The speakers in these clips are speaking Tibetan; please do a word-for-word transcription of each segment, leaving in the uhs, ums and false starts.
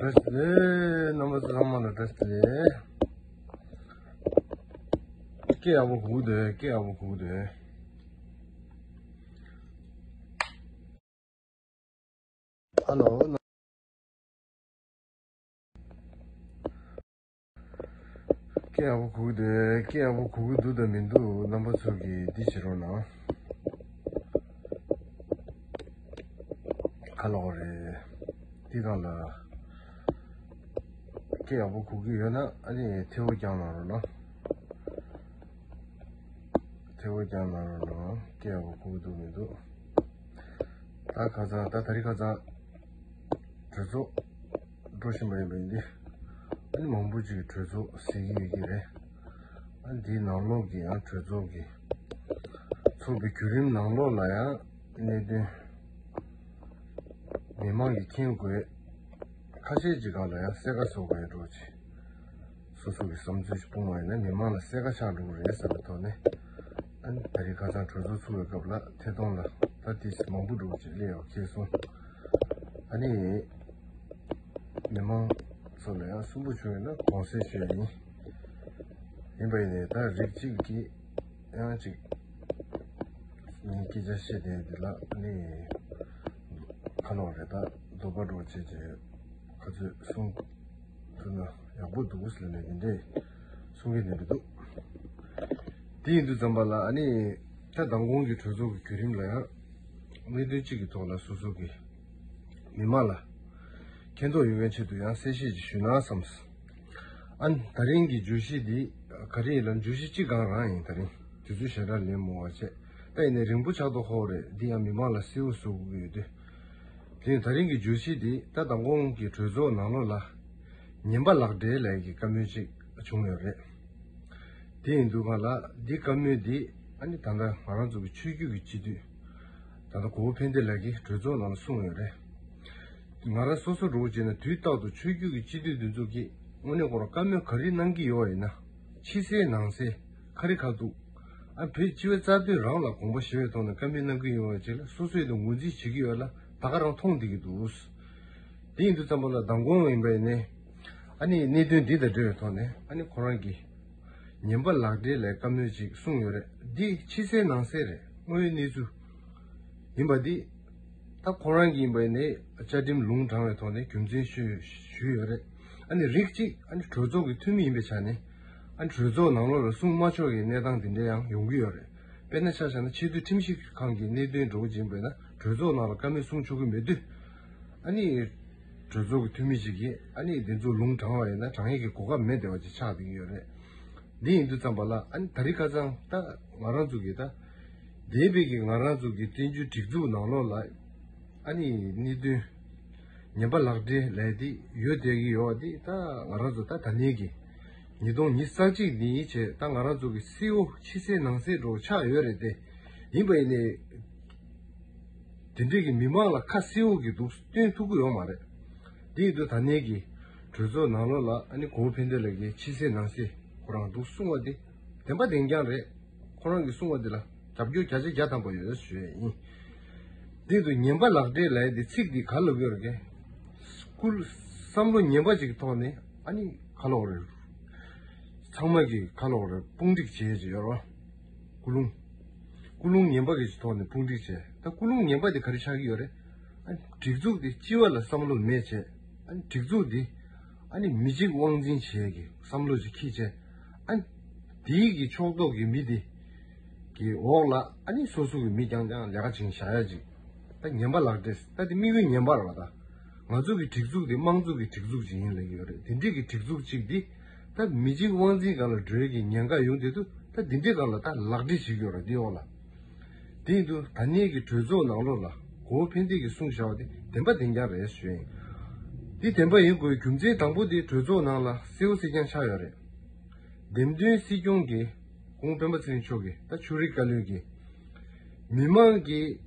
བཀྲ་ཤིས་བདེ་ལེགས། རྣམ་པ་ཚོ་ཚང་མ་ལ་བཀྲ་ཤིས་བདེ་ལེགས། སྐད་ཡག་པོ་གོ་གི་འདུག་སྐད་ཡག་པོ་གོ་གི་འདུག་ཨ་ལོ། སྐད་ཡག་པོ་གོ་གི་འདུག་སྐད་ཡག་པོ་གོ་གི་འདུག་དང་མི་འདུག་རྣམ་པ་ཚོ་གིས་འདི་བྱེད་རོགས་གནང་། ཁ་ལོག་རེད། འདི་སྒང་ལ་སྐད་ཡག་པོ་གོ་གི་ཡོད་ན་ཨ་ནི་ཐལ་བོ་རྒྱག་གནང་རོགས་གནང་། ཐལ་བོ་རྒྱག་གནང་རོགས་གནང་། སྐད་ཡག་པོ་གོ་གི་འདུག་མི་འདུག་ད་ཁ་སང་ད་ད་རིང་ཁ་སང་གྲོས་ཚོགས་འགྲོ་བཞིན་པ་ཡིན་པ་ཡིན་ཏེ། ཨ་ནི་མང་པོ་ཅིག་གིས་གྲོས་ཚོགས་ཟེར་གྱི་ཡོད་ཀྱི་རེད། ཨ་ནི་འདིའི་ནང་ལོགས་ཀྱི་ཡང་གྲོས་ཚོགས་ཀྱི་ཚོགས་པའི་བརྒྱུད་རིམ་ནང་ལོགས་ལ་ཡང་གནད་དོན་མི་མང་གིས་མཁྱེན་དགོས་ཁ་ཤས་ཅིག་སྒང་ལ་ཡང་གསལ་ཁ་བཟོ་དགོས་འགྲོ་ཆེ། སོ་སོ་གི་བསམ་ཚུལ་ཞིག་སྤུངས་པ་ཡིན་ན་མི་མང་ལ་གསལ་ཁ་ཆགས་འགྲོ་གི་རེད་བསམ་པའི་ཐོག་ནས། ཨ་ནི་ད་རེས་ཁ་སང་གྲོས་ཚོགས་ཚུགས་པའི་སྐབས་ལ་ཐད་གཏོང་ལ་ད་ཏིས་མང་པོ་འགྲོ་ཅིག་སླེབས་ཡོད་ཁེལ་སོང་། ཨ་ནི་མི་མང་ཚོ་ལ་ཡང་གསུང་པོ་བྱུང་ཡོད་ན་དགོངས་སེལ་ཞུ་ཡ་ཡིན། ཡིན་པ་ཡིན་ནའི་ད་རིགས་གཅིག་གིས་ཡང་ཅིག་ངའི་སྐད་ཆ་བཤད་བསྡད་འདི་ལ་ཨ་ནི་ཁ་ལོག་རེད། ད་འདོད་པ་འགྲོ་བྱེད་ཅེས་ག་ཚོད་གསུང་ཐུབ་ན་ཡག་པོ་འདུག་ཟེར་ནས་འདི་འདྲས་གསུང་གི་ནས་འདི་འདུག་དེ་ཡིན་དུས་ཙམ་པ་ལ་ཨ་ནི་ད་མདང་དགོང་གི་གྲོས་ཚོགས་ཀྱི་བརྒྱུད་རིམ་ལ་ཡང་གནད་དོན་གཅིག་གི་ཐོག་ལ་སོ་སོ་གི་མི་མང་ལ་མཁྱེན་རྟོགས་ཡོང་མཁན་ཆེད་དུ་ཡང་གསལ་བཤད་ཅིག་ཞུས་ན་བསམས། ཨ་ནི་ད་རིང་གི་བརྗོད་གཞི་འདི་ག་རེ་ཡིན་ལབ་ན་བརྗོད་གཞི་གཅིག་གང་རང་ཡིན། ད་རིང་དུས་ཚོད་ཞེ་དྲག་ལེན་མོ་བ་བྱས། ད་ཡིན་ནའི་རིང་པོ་ཆགས་མདོག་ཁ་པོ་རེད། འདི་ཡང་མི་མང་ལ་གསལ་བོ་བཟོ་དགོས་ཀྱི་ཡོད་དུས། དེ་ནི་ད་རིང་གི་བརྗོད་གཞི་འདི་ད་མདང་དགོང་གི་གྲོས་ཚོགས་ནང་ལོགས་ལ་ངན་པ་ལག་འབྲེལ་ལབ་ཀྱི་བཀའ་མོལ་ཅིག་བྱུང་ཡོད་རེད། དེ་ཡིན་དུས་གང་ལ་འདི་བཀའ་མོལ་འདི་ཨ་ནི་ད་ལྟ་ང་རང་ཚོ་གི་ཆོས་བརྒྱུད་ཀྱི་སྤྱི་འཐུས་ད་ལྟ་གོ་བོ་ཕན་བདེ་ལགས་ཀྱིས་གྲོས་ཚོགས་ནང་ལ་གསུངས་ཡོད་རེད། ང་རང་སོ་སོ་འགྲོ་བྱས་ན་དུས་རྟག་ཏུ་ཆོས་བརྒྱུད་ཀྱི་སྤྱི་འཐུས་འདི་ཚོ་གིས་དངོས་གནས་ཁོ་རང་བཀའ་མོལ་ག་རེ་གནང་གི་ཡོད་ཡིན་ན་ཕྱི་གསལ་ནང་གསལ་ཁ་རི་ཁ་ཐུག་ཨ་བོད་སྤྱི་པའི་རྩ་དོན་རང་ལ་དགོངས་པ་བཞེས་པའི་ཐོག་ནས་བཀའ་མོལ་གནང་གི་ཡོད་པ་ཅིག་ལ་སོ་སོས་དེ་ངོས་འཛིན་བྱེད་ཀྱི་ཡོད་ལ་ད་ག་རང་མཐོང་བསྡད་ཀྱི་འདུག་དེ་ཡིན་དུས་ཙམ་པ་ལ་མདང་དགོང་ཡིན་པ་ཡིན་ནའི་ཨ་ནི་གནད་དོན་འདི་དང་འབྲེལ་བའི་ཐོག་ནས་ཨ་ནི་ཁོ་རང་གིས་ངན་པ་ལག་འབྲེལ་ལས་བཀའ་མོལ་ཅིག་གསུངས་ཡོད་རེད། འདི་ཕྱི་གསལ་ནང་གསལ་རེད། དངོས་ཡོད་གནས་ཚུལ་ཡིན་པ་འདི་ད་ཁོ་རང་གིས་ཡིན་པ་ཡིན་ནའི་བཅའ་ཁྲིམས་ལུང་དྲངས་པའི་ཐོག་ནས་རྒྱུ་མཚན་ཞུས་ཞུས་ཡོད་རེད། ཨ་ནི་རིགས་གཅིག་ཨ་ནི་གྲོས་ཚོགས་ཀྱི་འཐུས་མི་ཡིན་པའི་ཆ་ནས་ཨ་ནི་གྲོས་ཚོགས་ནང་ལོགས་ལ་གསུང་མ་ཆོག་གི་གནས་སྟངས་འདི་འདྲ་ཡང་ཡོང་གི་ཡོད་རེད། དཔེར་ན་ཆ་བཞག་ན་ཆེས་མཐོའི་ཁྲིམས་ཞིབ་ཁང་གི་གནད་དོན་འགྲོ་གི་ཡིན་པས་ན་གྲོས་ཚོགས་ནང་ལ་བཀའ་མོལ་གསུང་ཆོག་གི་མེད་དུས། ཨ་ནི་གྲོས་ཚོགས་ཀྱི་འཐུས་མི་ཞིག་གིས་ཨ་ནི་འདི་ཚོ་ལུང་དྲངས་པ་ཡིན་ན་དྲང་ཡིག་གི་གོ་སྐབས་མེད་བསྡད་པ་ཅིག་ཆགས་བསྡད་ཀྱི་ཡོད་རེད། འདི་ཡིན་དུས་ཙམ་པ་ལ་ཨ་ནི་ད་རིང་ཁ་སང་ད་ང་རང་ཚོ་གི་ད་འདས་པའི་གི་ང་རང་ཚོ་གི་བཙན་བྱོལ་སྒྲིག་འཛུགས་ནང་ལོགས་ལ་ཨ་ནི་གནད་དོན་ངན་པ་ལག་འབྲེལ་ལས་དེ་ཡོད་བསྡད་ཀྱི་ཡོད་པ་དེ་ད་ང་རང་ཚོ་ད་ད་ནས་གི་ཉིས་སྟོང་ཉི་ཤུ་རྩ་གཅིག་ནས་བྱས་ད་ང་རང་ཚོ་གི་གསལ་བོ་ཕྱི་གསལ་ནང་གསལ་འགྲོ་ཆགས་ཡོད་རེད་དེ། ཡིན་པ་ཡིན་ནའི། དེ་འདྲས་ཀྱི་མི་མང་ལ་ཁ་གསལ་བོ་གི་འདུག་སྟོན་ཐུབ་ཀྱི་ཡོད་མ་རེད། དེ་ཡིན་དུས་ད་ནས་ཀྱི་གྲོས་ཚོགས་ནང་ལོགས་ལ་ཨ་ནི་གོ་བོ་ཕན་བདེ་ལགས་ཀྱིས་ཕྱི་གསལ་ནང་གསལ་ཁོ་རང་འདུག་གསུང་བ་དེ་བདེན་པ་བདེན་རྐྱང་རེད། ཁོ་རང་གིས་གསུང་བ་དེ་ལ་རྒྱབ་སྐྱོར་བརྒྱ་ཆ་བརྒྱ་ཐམ་པ་ཡོད་ཞུ་ཡས་ཡིན། དེ་ཡིན་དུས་ངན་པ་ལག་འབྲེལ་ལབ་ཡས་དེ་ཚིག་འདི་ག་ལབ་ཀྱི་ཡོད་རེད་ཀྱི། སྐུལ་བསམ་བློ་ངན་པ་ཅིག་གི་ཐོག་ནས་ཨ་ནི་ག་ལབ་དགོས་རེད། ཚང་མ་གིས་ག་ལབ་དགོས་རེད། དཔུང་སྒྲིག་བྱེད་ཡས་ཅིག་ཡོད་རེད། ཀུན་སློང་། ཀུན་སློང་ངན་པ་གི་ཐོག་ནས་དཔུང་སྒྲིག་བྱས། ད་ཀུན་སློང་ངན་པ་དེ་ག་རེ་ཆགས་ཀྱི་ཡོད་རེད། ཨ་ནི་སྒྲིག་འཛུགས་དེ་སྤྱི་བ་ལ་བསམ་བློ་མེད་བྱས། ཨ་ནི་སྒྲིག་འཛུགས་དེ་ཨ་ནི་མི་གཅིག་དབང་འཛིན་བྱེད་ཀྱི་བསམ་བློ་ཅིག་འཁྱེར་བྱས། ཨ་ནི་དེའི་གི་ཕྱོགས་གཏོགས་ཀྱི་མི་དེ་གི་འོག་ལ་ཨ་ནི་སོ་སོ་གི་མི་རྐྱང་རྐྱང་ལས་ཀ་བྱེད་བཞག་ཡ་ཅིག་ད་ངན་པ་ལག་འབྲེལ་ད་དེ་དམིགས་ཡུལ་ངན་པ་རེད་བ། ད་ང་ཚོ་གི་སྒྲིག་འཛུགས་དེ་དམངས་གཙོ་གི་སྒྲིག་འཛུགས་ཅིག་ཡིན་ལབ་ཀྱི་ཡོད་རེད། དེ་འདྲས་ཀྱི་སྒྲིག་འཛུགས་ཅིག་དེ་ད་མི་གཅིག་དབང་འཛིན་སྒང་ལ་འགྲོ་ཡ་གི་ཉེན་ཁ་ཡོང་བསྡད་དུས་ད་འདི་འདྲའི་སྒང་ལ་ད་ལག་འབྲེལ་བྱེད་ཀྱི་ཡོད་རེད། འདི་འོག་ལ། དེ་ཡིན་དུས་ད་ནས་ཀྱི་གྲོས་ཚོགས་ནང་ལོགས་ལ་གོ་བོ་ཕན་བདེ་གིས་གསུངས་བཞག་པ་དེ་བདེན་པ་བདེན་རྐྱང་རེད་ཞུ་ཡིན། འདི་བདེན་པ་ཡིན་དགོས་རྒྱུ་མཚན་དང་པོ་དེ་གྲོས་ཚོགས་ནང་ལ་གསལ་བོ་གསལ་རྐྱང་ཆགས་ཡོད་རེད། འདེམས་ཐོན་སྲིད་སྐྱོང་གིས་སྐུ་ངོ་སྤེན་པ་ཚེ་རིང་མཆོག་གིས་ད་ཆོས་རིག་བཀའ་བློན་གྱིས་མི་མང་གིས་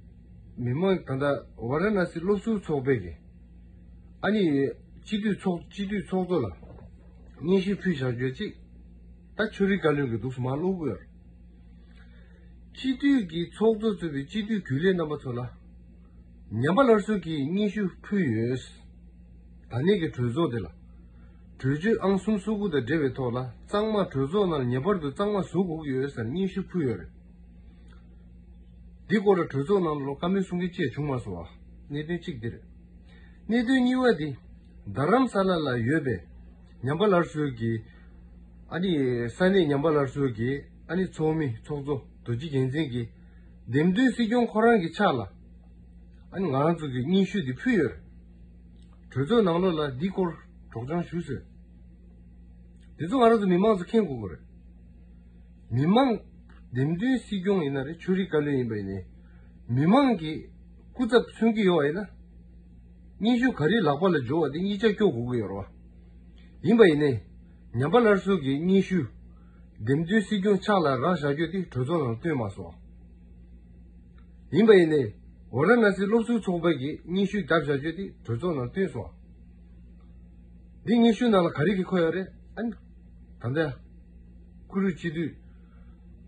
མི་མང་ད་ལྟ་ཝཱ་ར་ཎ་སི་སློབ་ཟུར་ཚོགས་པའི་གི་ཨ་ནི་སྤྱི་འཐུས་ཚོགས་སྤྱི་འཐུས་ཚོགས་གཙོ་ལ་སྙན་ཞུ་ཕུལ་བཞག་རྒྱུ་གཅིག་ད་ཆོས་རིག་བཀའ་བློན་གྱིས་འདུག་སེ་མར་ཀློག་གི་ཡོད་རེད། སྤྱི་འཐུས་ཀྱི་ཚོགས་གཙོ་གཙོས་པའི་སྤྱི་འཐུས་རྒྱུན་ལས་རྣམ་པ་ཚོ་ལ་ཉམས་པ་སླར་གསོ་གི་སྙན་ཞུ་ཕུལ་ཡོད། ད་ནས་ཀྱི་གྲོས་ཚོགས་དེ་ལ། གྲོས་ཆོད་ཨང་གསུམ་སོ་དགུ་དང་འབྲེལ་བའི་ཐོག་ལ་གཙང་མ་གྲོས་ཚོགས་ནང་ལ་ངེས་པར་དུ་གཙང་མ་བཟོ་དགོས་ཀྱི་ཡོད་ཟེར་སྙན་ཞུ་ཕུལ་ཡོད་རེད། འདི་སྐོར་ལ་གྲོས་ཚོགས་ནང་ལོགས་བཀའ་མོལ་གསུང་མཁན་ཅིག་བྱུང་མ་སོང་བ། གནད་དོན་གཅིག་འདི་རེད། གནད་དོན་གཉིས་པ་འདི། རྡ་རམ་ས་ལ་ལ་ཡོད་པའི་ཉམས་པ་སླར་གསོའི་གི། ཨ་ནི་ས་གནས་ཉམས་པ་སླར་གསོའི་གི། ཨ་ནི་ཚོགས་མི་ཚོགས་གཙོ་རྡོ་རྗེ་རྒྱལ་མཚན་གྱིས། འདེམས་ཐོན་སྲིད་སྐྱོང་ཁོ་རང་གི་ཕྱག་ལ། ཨ་ནི་ང་རང་ཚོ་གི་སྙན་ཞུ་འདི་ཕུལ་ཡོད་རེད། གྲོས་ཚོགས་ནང་ལོགས་ལ་འདི་སྐོར་སྒྲོག་སྦྱང་ཞུས་ཟེར། འདི་ཚོ་ང་རང་ཚོ་མི་མང་ཚོ་མཁྱེན་དགོས་ཀྱི་རེད། མི་མང་། འདེམས་ཐོན་སྲིད་སྐྱོང་ཡིན་ན་རེད། ཆོས་རིག་བཀའ་བློན་ཡིན་པ་ཡིན་ནའི། མི་མང་གི་སྐུ་ཚབ་མཚོན་གྱི་ཡོད་པ་ཡིན་ན། སྙན་ཞུ་ག་རེ་ལག་པ་ལ་འབྱོར་བ་དེ་གཉིས་ཆ་སྐྱོར་དགོས་ཀྱི་ཡོད་རེད་བ། ཡིན་པ་ཡིན་ནའི། ཉམས་པ་སླར་གསོ་གི་སྙན་ཞུ། འདེམས་ཐོན་སྲིད་སྐྱོང་ཕྱག་ལ་རག་བཞག་རྒྱུ་དེ་གྲོས་ཚོགས་ནང་བཏོན་མ་སོང་། ཡིན་པ་ཡིན་ནའི། ཝཱ་ར་ཎ་སི་སློབ་ཟུར་ཚོགས་པ་གིས་སྙན་ཞུ་བརྒྱབ་བཞག་རྒྱུ་དེ་གྲོས་ཚོགས་ནང་བཏོན་སོང་། འདི་སྙན་ཞུ་ནང་ལ་ག་རེ་གི་འཁོད་ཡོད་རེད། ཨ་ནི། ད་ལྟ། ཁུ་རུ་སྤྱི་འཐུས།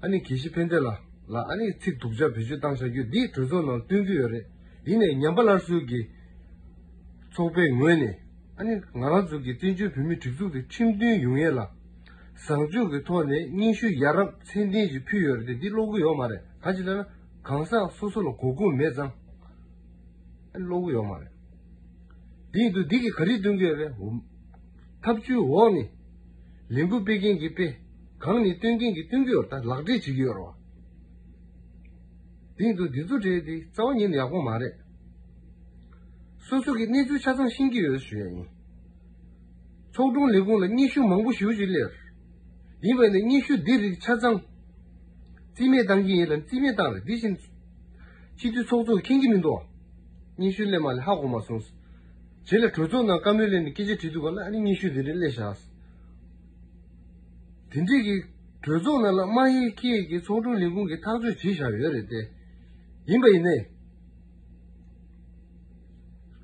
ཨ་ནི་དགེ་བཤེས་ཕན་བདེ་ལགས་ལ་ཨ་ནི་ཚིག་སྡུག་ཅག་བེད་སྤྱོད་བཏང་བཞག་རྒྱུ་འདི་གྲོས་ཚོགས་ནང་བཏོན་གྱི་ཡོད་རེད། ཡིན་ནའི་ཉམས་པ་སླར་གསོའི་གི་ཚོགས་པའི་ངོས་ནས། ཨ་ནི་ང་རང་ཚོ་གི་བཙན་བྱོལ་བོད་མིའི་སྒྲིག་འཛུགས་དེ་ཁྲིམས་མཐུན་ཡོང་ཡས་ལ། བཟང་སྤྱོད་ཀྱི་ཐོག་ནས་སྙན་ཞུ་ཡ་རབས་ཚད་ལྡན་ཞིག་ཕུལ་ཡོད་རེད་དེ། འདི་ཀློག་གི་ཡོད་མ་རེད། གང་ཅི་ལབ་ན། གང་ཟག་སོ་སོ་ལ་གོ་སྐབས་མེད་ཙང་། ཨ་ནི་ཀློག་གི་ཡོད་མ་རེད། དེ་ཡིན་དུས་འདི་གིས་ག་རེ་སྟོན་གྱི་ཡོད་རེད། འོ། ཐབས་ཇུས་འོག་ནས་ལས་འགུལ་སྤེལ་མཁན་གྱིས་སྤེལ། གང་ནས་སྟོན་མཁན་གྱིས་སྟོན་གྱི་ཡོད་རེད། ད་ལག་འབྲེལ་བྱེད་ཀྱི་ཡོད་རེད་བ། དེ་ཡིན་དུས་འདི་ཚོ་གྲས་དེ་རྩ་བ་ཉིད་ནས་ཡག་པོ་མ་རེད། སོ་སོ་གི་གནས་ཚུལ་ཆ་ཚང་ཤེས་ཀྱི་ཡོད་ཞུ་ཡ་ཡིན། ཚོགས་དྲུང་ལས་ཁུངས་ལ་སྙན་ཞུ་མང་པོ་ཞེ་པོ་ཅིག་སླེབས། ཡིན་པ་ཡིན་ན་སྙན་ཞུ་འདི་རིགས་ཆ་ཚང་རྩིས་མེད་བཏང་གི་ཡིན་ལབ་རྩིས་མེད་བཏང་རེད། འདི་བཞིན་སྤྱི་འཐུས་ཚོགས་གཙོས་མཁྱེན་གྱི་མི་འདུག། སྙན་ཞུ་སླེབས་མ་སླེབས་ཧ་གོ་མ་སོང་། རྗེས་ལ་གྲོས་ཚོགས་ནང་བཀའ་མོལ་སླེབས་ནས་སྐད་ཆ་དྲིས་དུས་ག་ལ་ཨ་ནི་སྙན་ཞུ་འདི་འདྲ་སླེབས་བཞག། དེ་འདྲས་ཀྱི་གྲོས་ཚོགས་ནང་ལ་དམའ་འབེབས་ཀྱིས་ཀྱི་ཚོགས་དྲུང་ལས་ཁུངས་ཀྱིས་ཐག་གཅོད་བྱས་བཞག་ཡོད་རེད་དེ། ཡིན་པ་ཡིན་ནའི།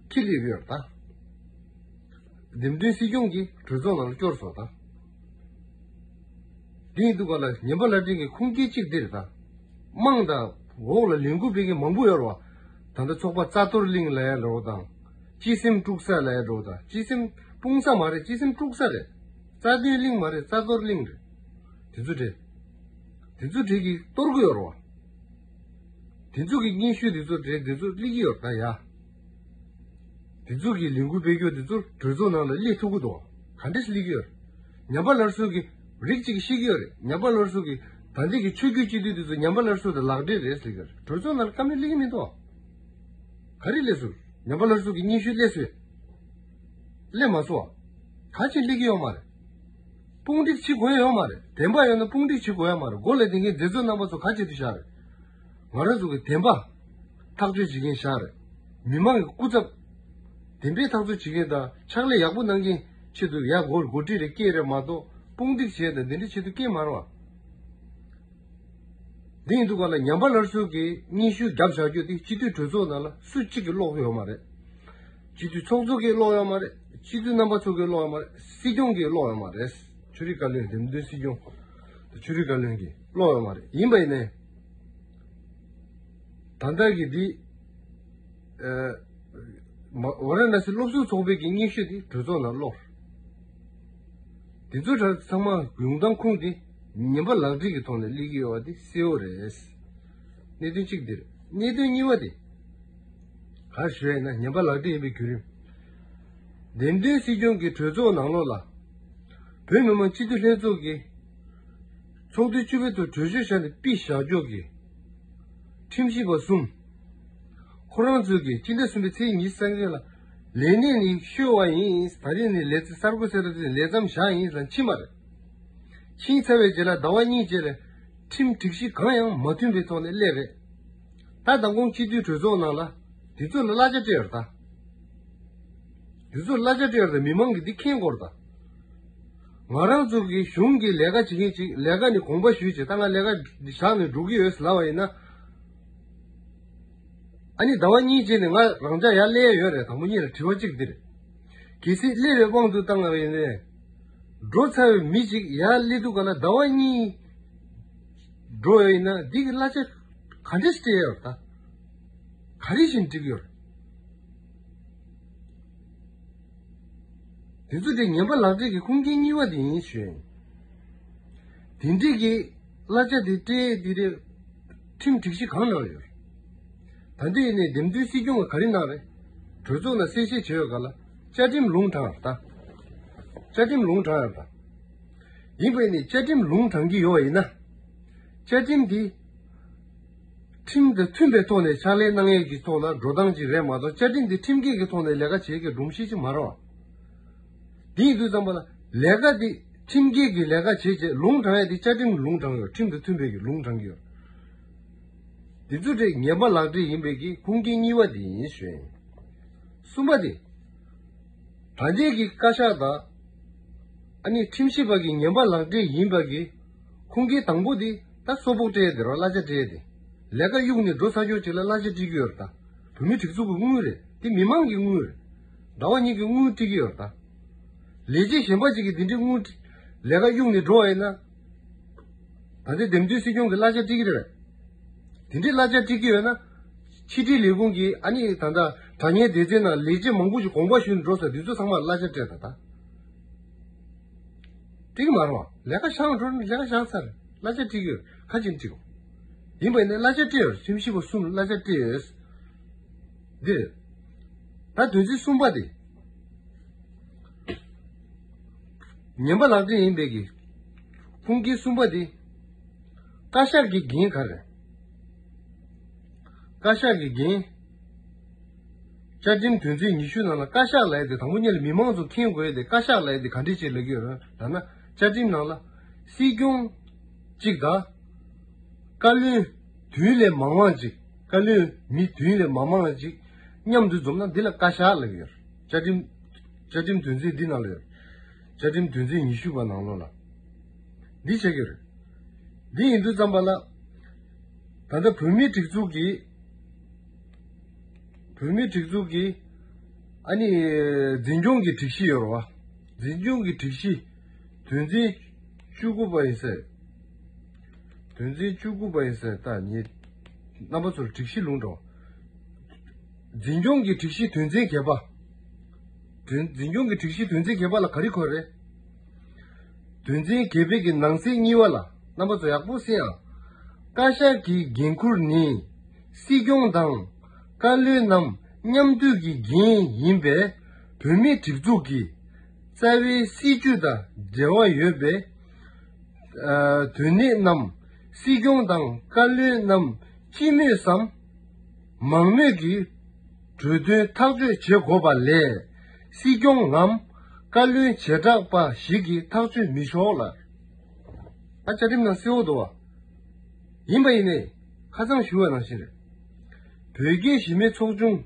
ཁྱི་ལས་ཡོད་ད། འདེམས་ཐོན་སྲིད་སྐྱོང་གིས་གྲོས་ཚོགས་ནང་ལ་སྐྱོར་སོང་ད། དེ་ཡིན་དུས་ག་ལ་ཉན་པ་ལ་དྲིན་གྱི་ཁུངས་སྐྱེལ་གཅིག་འདིར་ད། དམངས་དང་འོག་ལ་ལས་འགུལ་སྤེལ་མཁན་མང་པོ་ཡོད་རེད་བ། ད་ལྟ་ཚོགས་པ་རྩ་གཏོར་གླིང་ལ་ཡ་འགྲོ་དང་། སྤྱི་སེམས་དཀྲུག་ས་ལ་ཡ་འགྲོ་དང་། སྤྱི་སེམས་སྤུངས་ས་མ་རེད། སྤྱི་སེམས་དཀྲུག་ས་རེད། རྩ་དོན་གླིང་མ་རེད། རྩ་གཏོར་གླིང་རེད། དེ་ཚོ་རེད། དེ་ཚོ་གྲས་ཀྱིས་གཏོར་གི་ཡོད་རེད་བ། དེ་ཚོ་གི་སྙན་ཞུ་དེ་ཚོ་རེད། དེ་ཚོ་སླེབས་ཀྱི་ཡོད་རེད་ད་ཡ། དེ་ཚོ་གི་ལས་འགུལ་སྤེལ་རྒྱུ་དེ་ཚོ་གྲོས་ཚོགས་ནང་ལ་སླེབས་ཐུབ་ཀྱི་འདུག། ག་འདྲས་སླེབས་ཀྱི་ཡོད་རེད། ཉམས་པ་སླར་གསོ་གི་རིགས་གཅིག་ཤེས་ཀྱི་ཡོད་རེད། ཉམས་པ་སླར་གསོ་གི་ད་ལྟའི་གི་ཆོས་བརྒྱུད་སྤྱི་འཐུས་དེ་ཚོ་ཉམས་པ་སླར་གསོ་དང་ལག་འབྲེལ་རེད་ཟེར་གི་རེད། གྲོས་ཚོགས་ནང་ལ་བཀའ་མོལ་སླེབས་ཀྱི་མི་འདུག། ག་རེ་སླེབས་སོང་། ཉམས་པ་སླར་གསོ་གི་སྙན་ཞུ་སླེབས་སོང་། སླེབས་མ་སོང་བ། ག་ཅིག་སླེབས་ཀྱི་ཡོད་མ་རེད། དཔུང་སྒྲིག་བྱེད་དགོས་ཡ་ཡོད་མ་རེད། བདེན་པ་ཡོད་ན་དཔུང་སྒྲིག་བྱེད་དགོས་ཡ་མ་རེད། འགོ་ལ་དེ་གའི་མཛད་གཙོ་རྣམ་པ་ཚོ་ག་བྱེད་དུ་བཞག་རེད། ང་རང་ཚོ་གི་བདེན་པ་ཐག་གཅོད་བྱེད་མཁན་བཞག་རེད། མི་མང་གི་སྐུ་ཚབ་བདེན་པའི་ཐག་གཅོད་བྱེད་མཁན་དང་ཕྱག་ལས་ཡག་པོ་གནང་མཁན་ཆེད་དུ་ཡ་འགོ་འགོ་ཁྲིད་རེ་སྐྱེས་རེད་མ་གཏོགས། དཔུང་སྒྲིག་བྱས་དང་འདི་འདྲ་ཆེད་དུ་སྐྱེས་མ་རེད་བ། འདི་ཡིན་དུས་ག་ལ་ཉམས་པ་སླར་གསོ་གི་སྙན་ཞུ་བརྒྱབ་བཞག་རྒྱུ་དེ་སྤྱི་འཐུས་གྲོས་ཚོགས་ནང་ལ་སུ་གཅིག་གིས་ཀློག་ཡོད་མ་རེད། སྤྱི་འཐུས་ཚོགས་གཙོ་གིས་ཀློག་ཡོད་མ་རེད། སྤྱི་འཐུས་རྣམ་པ་ཚོ་གིས་ཀློག་ཡོད་མ་རེད། སྲིད་སྐྱོང་གིས་ཀློག་ཡོད་མ་རེད། ཆོས་རིག་བཀའ་བློན། འདེམས་ཐོན་སྲིད་སྐྱོང་དང་ཆོས་རིག་བཀའ་བློན་གྱིས་ཀློག་ཡོད་མ་རེད། ཡིན་པ་ཡིན་ནའི། ད་ལྟ་གི་འདི། ཨ། མ་ཝཱ་ར་ཎ་སི་སློབ་ཟུར་ཚོགས་པའི་གི་སྙན་ཞུ་དེ་གྲོས་ཚོགས་ནང་ཀློག། དེ་ཚོ་ཚང་མ་ཡོང་སྟངས་ཁུངས་དེ་ཉན་པ་ལག་བྲིས་ཀྱི་ཐོག་ནས་སླེབས་ཀྱི་ཡོད་པ་དེ་གསལ་བོ་རེད། གནད་དོན་གཅིག་འདིར། གནད་དོན་གཉིས་པ་དེ། ག་རེ་ཞུ་ཡ་ཡིན་ན་ཉན་པ་ལག་བྲིས་ཡིན་པའི་བརྒྱུད་རིམ། འདེམས་ཐོན་སྲིད་སྐྱོང་གི་གྲོས་ཚོགས་ནང་ལོགས་ལ། བོད་མི་མང་སྤྱི་འཐུས་ལྷན་ཚོགས་ཀྱིས། ཚོགས་དུས་བཅུ་པའི་ཐོག་གྲོས་ཆོད་བཞག་ནས་ཕུལ་བཞག་ཕྱོགས་ཀྱི། ཁྲིམས་ཞིབ་པ་གསུམ། ཁོ་རང་ཚོས་ཀྱིས་སྤྱི་ཟླ་གསུམ་པའི་ཚེས་ཉི་ཤུ་རྩ་བརྒྱད་ལ། ལས་གནས་ནས་བཤོལ་བ་ཡིན། ད་རེས་ནས་ལས་ཚེ་གསར་འགོད་གསལ་བསྒྲགས་དེ་ལས་མཚམས་བཞག་ཡིན་ཟེར་ཕྱིན་པ་རེད། ཕྱིན་ཚར་བའི་རྗེས་ལ་ཟླ་བ་གཉིས་རྗེས་ལ། ཁྲིམས་སྒྲིག་གཞི་གང་ཡང་མ་མཐུན་པའི་ཐོག་ནས་སླེབས་རེད། ད་མདང་དགོང་སྤྱི་འཐུས་གྲོས་ཚོགས་ནང་ལ། དེ་ཚོ་ལ་གླ་ཆ་སྤྲད་ཡོད་རེད་ད། དེ་ཚོ་གླ་ཆ་སྤྲད་ཡོད་རེད་ད། མི་མང་གིས་འདི་མཁྱེན་དགོས་རེད་ད། ང་རང་ཚོ་གི་གཞུང་གི་ལས་ཀ་བྱེད་མཁན་ཅིག་ལས་ཀ་ནས་དགོངས་པ་ཞུས་བྱས། ད་ང་ལས་ཀ་བཞག་ནས་འགྲོ་གི་ཡོད་ལབ་པ་ཡིན་ན། ཨ་ནི་ཟླ་བ་གཉིས་རྗེས་ནས་ང་རང་ཅག་ཡར་སླེབས་ཡ་ཡོད་རེད། དང་པོ་ཉིད་ལ་དྲི་བ་གཅིག་འདི་རེད། གལ་སྲིད་སླེབས་པའི་དབང་དུ་བཏང་བ་ཡིན་ནའི། འགྲོ་ཚར་བའི་མི་གཅིག་ཡར་སླེབས་དུས་ག་ལ་ཟླ་བ་གཉིས་འགྲོ་ཡ་ཡིན་ན། འདི་གི་གླ་ཆ་ག་འདྲས་སྤྲད་ཡ་ཡོད་རེད་ད། ག་རེ་བཞིན་འགྲིག་ཡོད་རེད། དེ་ཚོ་དེ་ངན་པ་ལག་སྦྲེལ་གྱི་ཁུངས་སྐྱེལ་གཉིས་པ་དེ་ཡིན་ཞུ་ཡིན། དེ་འདྲས་ཀྱི་གླ་ཆ་དེ་སྤྲད་དེ་རེད། ཁྲིམས་སྒྲིག་གཞི་གང་ནང་ཡོད། ད་འདི་ཡིན་ནའི་འདེམས་ཐོན་སྲིད་སྐྱོང་གི་ག་རེ་གནང་རེད། གྲོས་ཚོགས་ནང་གསལ་བཤད་བྱས་ཡོད་ག་ལ། བཅའ་ཁྲིམས་ལུང་དྲངས་ཡོད་ད། བཅའ་ཁྲིམས་ལུང་དྲངས་ཡོད་ད། ཡིན་པས་ནི་བཅའ་ཁྲིམས་ལུང་དྲངས་ཀྱི་ཡོད་པ་ཡིན་ན། བཅའ་ཁྲིམས་འདི་ཁྲིམས་དང་མཐུན་པའི་ཐོག་ནས་ཕྱག་ལས་གནང་ཡས་ཀྱི་ཐོག་ལ་འགྲོ་སྟངས་ཅིག་རེད་མ་གཏོགས། བཅའ་ཁྲིམས་འདི་ཁྲིམས་འགལ་གྱི་ཐོག་ནས་ལས་ཀ་བྱེད་ཀྱི་སྒྲོམ་གཞི་ཅིག་མ་རེད་བ། དེ་ཡིན་དུས་ཙམ་པ་ལ་ལས་ཀ་འདི་ཁྲིམས་འགལ་གྱི་ལས་ཀ་བྱེད་ཅེས་ལུང་དྲངས་ཡས་འདི་བཅའ་ཁྲིམས་ལུང་དྲངས་ཡོད། ཁྲིམས་དང་མཐུན་པའི་གི་ལུང་དྲངས་ཀྱི་ཡོད། འདི་ཚོ་དེ་ངན་པ་ལག་སྦྲེལ་ཡིན་པའི་གི་ཁུངས་སྐྱེལ་གཉིས་པ་དེ་ཡིན་ཞུ་ཡིན། གསུམ་པ་དེ། ད་ལྟའི་གི་བཀའ་ཤག་དང་། ཨ་ནི་ཁྲིམས་ཞིབ་པ་གི་ངན་པ་ལག་སྦྲེལ་ཡིན་པ་གི་ཁུངས་སྐྱེལ་དང་པོ་དེ་ད་གསོལ་ཕོགས་སྤྲད་ཡས་དེ་རེད། གླ་ཆ་སྤྲད་ཡས་དེ། ལས་ཀ་གཡུག་ནས་འགྲོ་ཚར་ཆོག་ཅིག་ལ་གླ་ཆ་སྤྲད་ཀྱི་ཡོད་རེད་ད། བོད་མིའི་སྒྲིག་འཛུགས་ཀྱི་དངུལ་རེད། དེ་མི་མང་གི་དངུལ་རེད། ཟླ་བ་གཉིས་ཀྱི་དངུལ་སྤྲད་ཀྱི་ཡོད་རེད་ད། ལས་བྱེད་གཞན་པ་ཅིག་གིས་འདི་འདྲའི་དངུལ་ལས་ཀ་གཡུག་ནས་འགྲོ་བ་ཡིན་ན། ད་ལྟའི་འདེམས་ཐོན་སྲིད་སྐྱོང་གི་གླ་ཆ་སྤྲད་ཀྱི་རེད། དེ་འདྲའི་གླ་ཆ་སྤྲད་ཀྱི་ཡོད་ན། ཕྱི་དྲིལ་ལས་ཁུངས་ཀྱིས་ཨ་ནི་ད་ལྟ་དྲ་བརྙན་སྡེ་ཚན་ནང་ལས་བྱེད་མང་པོ་ཞིག་དགོངས་པ་ཞུས་ནས་འགྲོ་ས་དེ་ཚོ་ཚང་མར་གླ་ཆ་སྤྲད་ད་ད། སྤྲད་ཀྱི་མ་རེད་བ། ལས་ཀ་བཞག་འགྲོ་ན་ལས་ཀ་བཞག་ཚར། གླ་ཆ་སྤྲད་ཀྱི་ཡོད། ཁ་ཅིག་སྤྲད་དགོས། ཡིན་པ་ཡིན་ན་གླ་ཆ་སྤྲད་ཡོད། ཁྲིམས་ཞིབ་པ་གསུམ་ལ་གླ་ཆ་སྤྲད་ཡོད། འདི་རེད། ད་དོན་ཚན་གསུམ་པ་དེ། ངན་པ་ལག་སྦྲེལ་ཡིན་པའི་གི་ཁུངས་སྐྱེལ་གསུམ་པ་དེ། བཀའ་ཤག་གི་འགན་ག་རེ། བཀའ་ཤག་གི་འགན། བཅའ་ཁྲིམས་དོན་ཚན་ཉི་ཤུ་ནང་ལ་བཀའ་ཤག་ལབ་ཡས་དེ་དང་པོ་ཉིད་ལ་མི་མང་ཚོ་མཁྱེན་དགོས་ཡས་དེ། བཀའ་ཤག་ལབ་ཡས་དེ་ག་འདྲས་ཅིག་ལབ་ཀྱི་ཡོད་རེད་ལབ་ན། བཅའ་ཁྲིམས་ནང་ལ་སྲིད་སྐྱོང་གཅིག་དང་། བཀའ་བློན་བདུན་ལས་མང་བ་ཅིག་བཀའ་བློན་མི་བདུན་ལས་མང་བ་ཅིག་མཉམ་དུ་འཛོམས་ན་འདི་ལ་བཀའ་ཤག་ལབ་ཀྱི་ཡོད་རེད། བཅའ་ཁྲིམས། བཅའ་ཁྲིམས་དོན་ཚན་འདི་ནང་ལ་ཡོད་རེད། བཅའ་ཁྲིམས་དོན་ཚན་ཉི་ཤུ་པ་ནང་ལོགས་ལ། འདི་བྱེད་ཀྱི་རེད། འདི་ཡིན་དུས་ཙམ་པ་ལ། ད་ལྟ་བོད་མིའི་སྒྲིག་འཛུགས་ཀྱི། བོད་མིའི་སྒྲིག་འཛུགས་ཀྱི། ཨ་ནི། འཛིན་སྐྱོང་གི་སྒྲིག་གཞི་ཡོད་རེད་བ། འཛིན་སྐྱོང་གི་སྒྲིག་གཞི། དོན་ཚན་བཅུ་དགུ་པ་ཡིན་ས་རེད། དོན་ཚན་བཅུ་དགུ་པ་ཡིན་ས་རེད། ད་ངས་རྣམ་པ་ཚོར་སྒྲིག་གཞི་ལུང་དྲངས། འཛིན་སྐྱོང་གི་སྒྲིག་གཞི་དོན་ཚན་བརྒྱད་པ། དོན། འཛིན་སྐྱོང་གི་སྒྲིག་གཞི་དོན་ཚན་བརྒྱད་པ་ལ་ག་རེ་འཁོད་རེད། དོན་ཚན་བརྒྱད་པའི་གི་ནང་གསེས་གཉིས་པ་ལ་རྣམ་པ་ཚོ་ཡག་པོ་གསན་ཨ། བཀའ་ཤག་གི་འགན་ཁུར་ནི་སྲིད་སྐྱོང་དང་བཀའ་བློན་རྣམས་མཉམ་འདུས་ཀྱི་འགན་ཡིན་པས། བོད་མིའི་སྒྲིག་འཛུགས་ཀྱི་རྩ་བའི་སྲིད་བྱུས་དང་འབྲེལ་བ་ཡོད་པའི། ཨ། དོན་གནད་རྣམས་སྲིད་སྐྱོང་དང་བཀའ་བློན་རྣམས་སྤྱི་མོས་སམ། མང་མོས་ཀྱིས་གྲོས་དོན་ཐག་གཅོད་བྱེད་དགོས་པ་ལས། སྲིད་སྐྱོང་ངམ་བཀའ་བློན་བྱེ་བྲག་པ་ཞིག་གིས་ཐག་གཅོད་མི་ཆོག་ལ། ཨ། བཅའ་ཁྲིམས་ནང་གསལ་བོ་འདུག་བ། ཡིན་པ་ཡིན་ནའི། ཁ་སང་ཞུ་བ་ནང་བཞིན་རེད། བོད་རྒྱའི་གཞི་མེད་ཚོགས་ཆུང་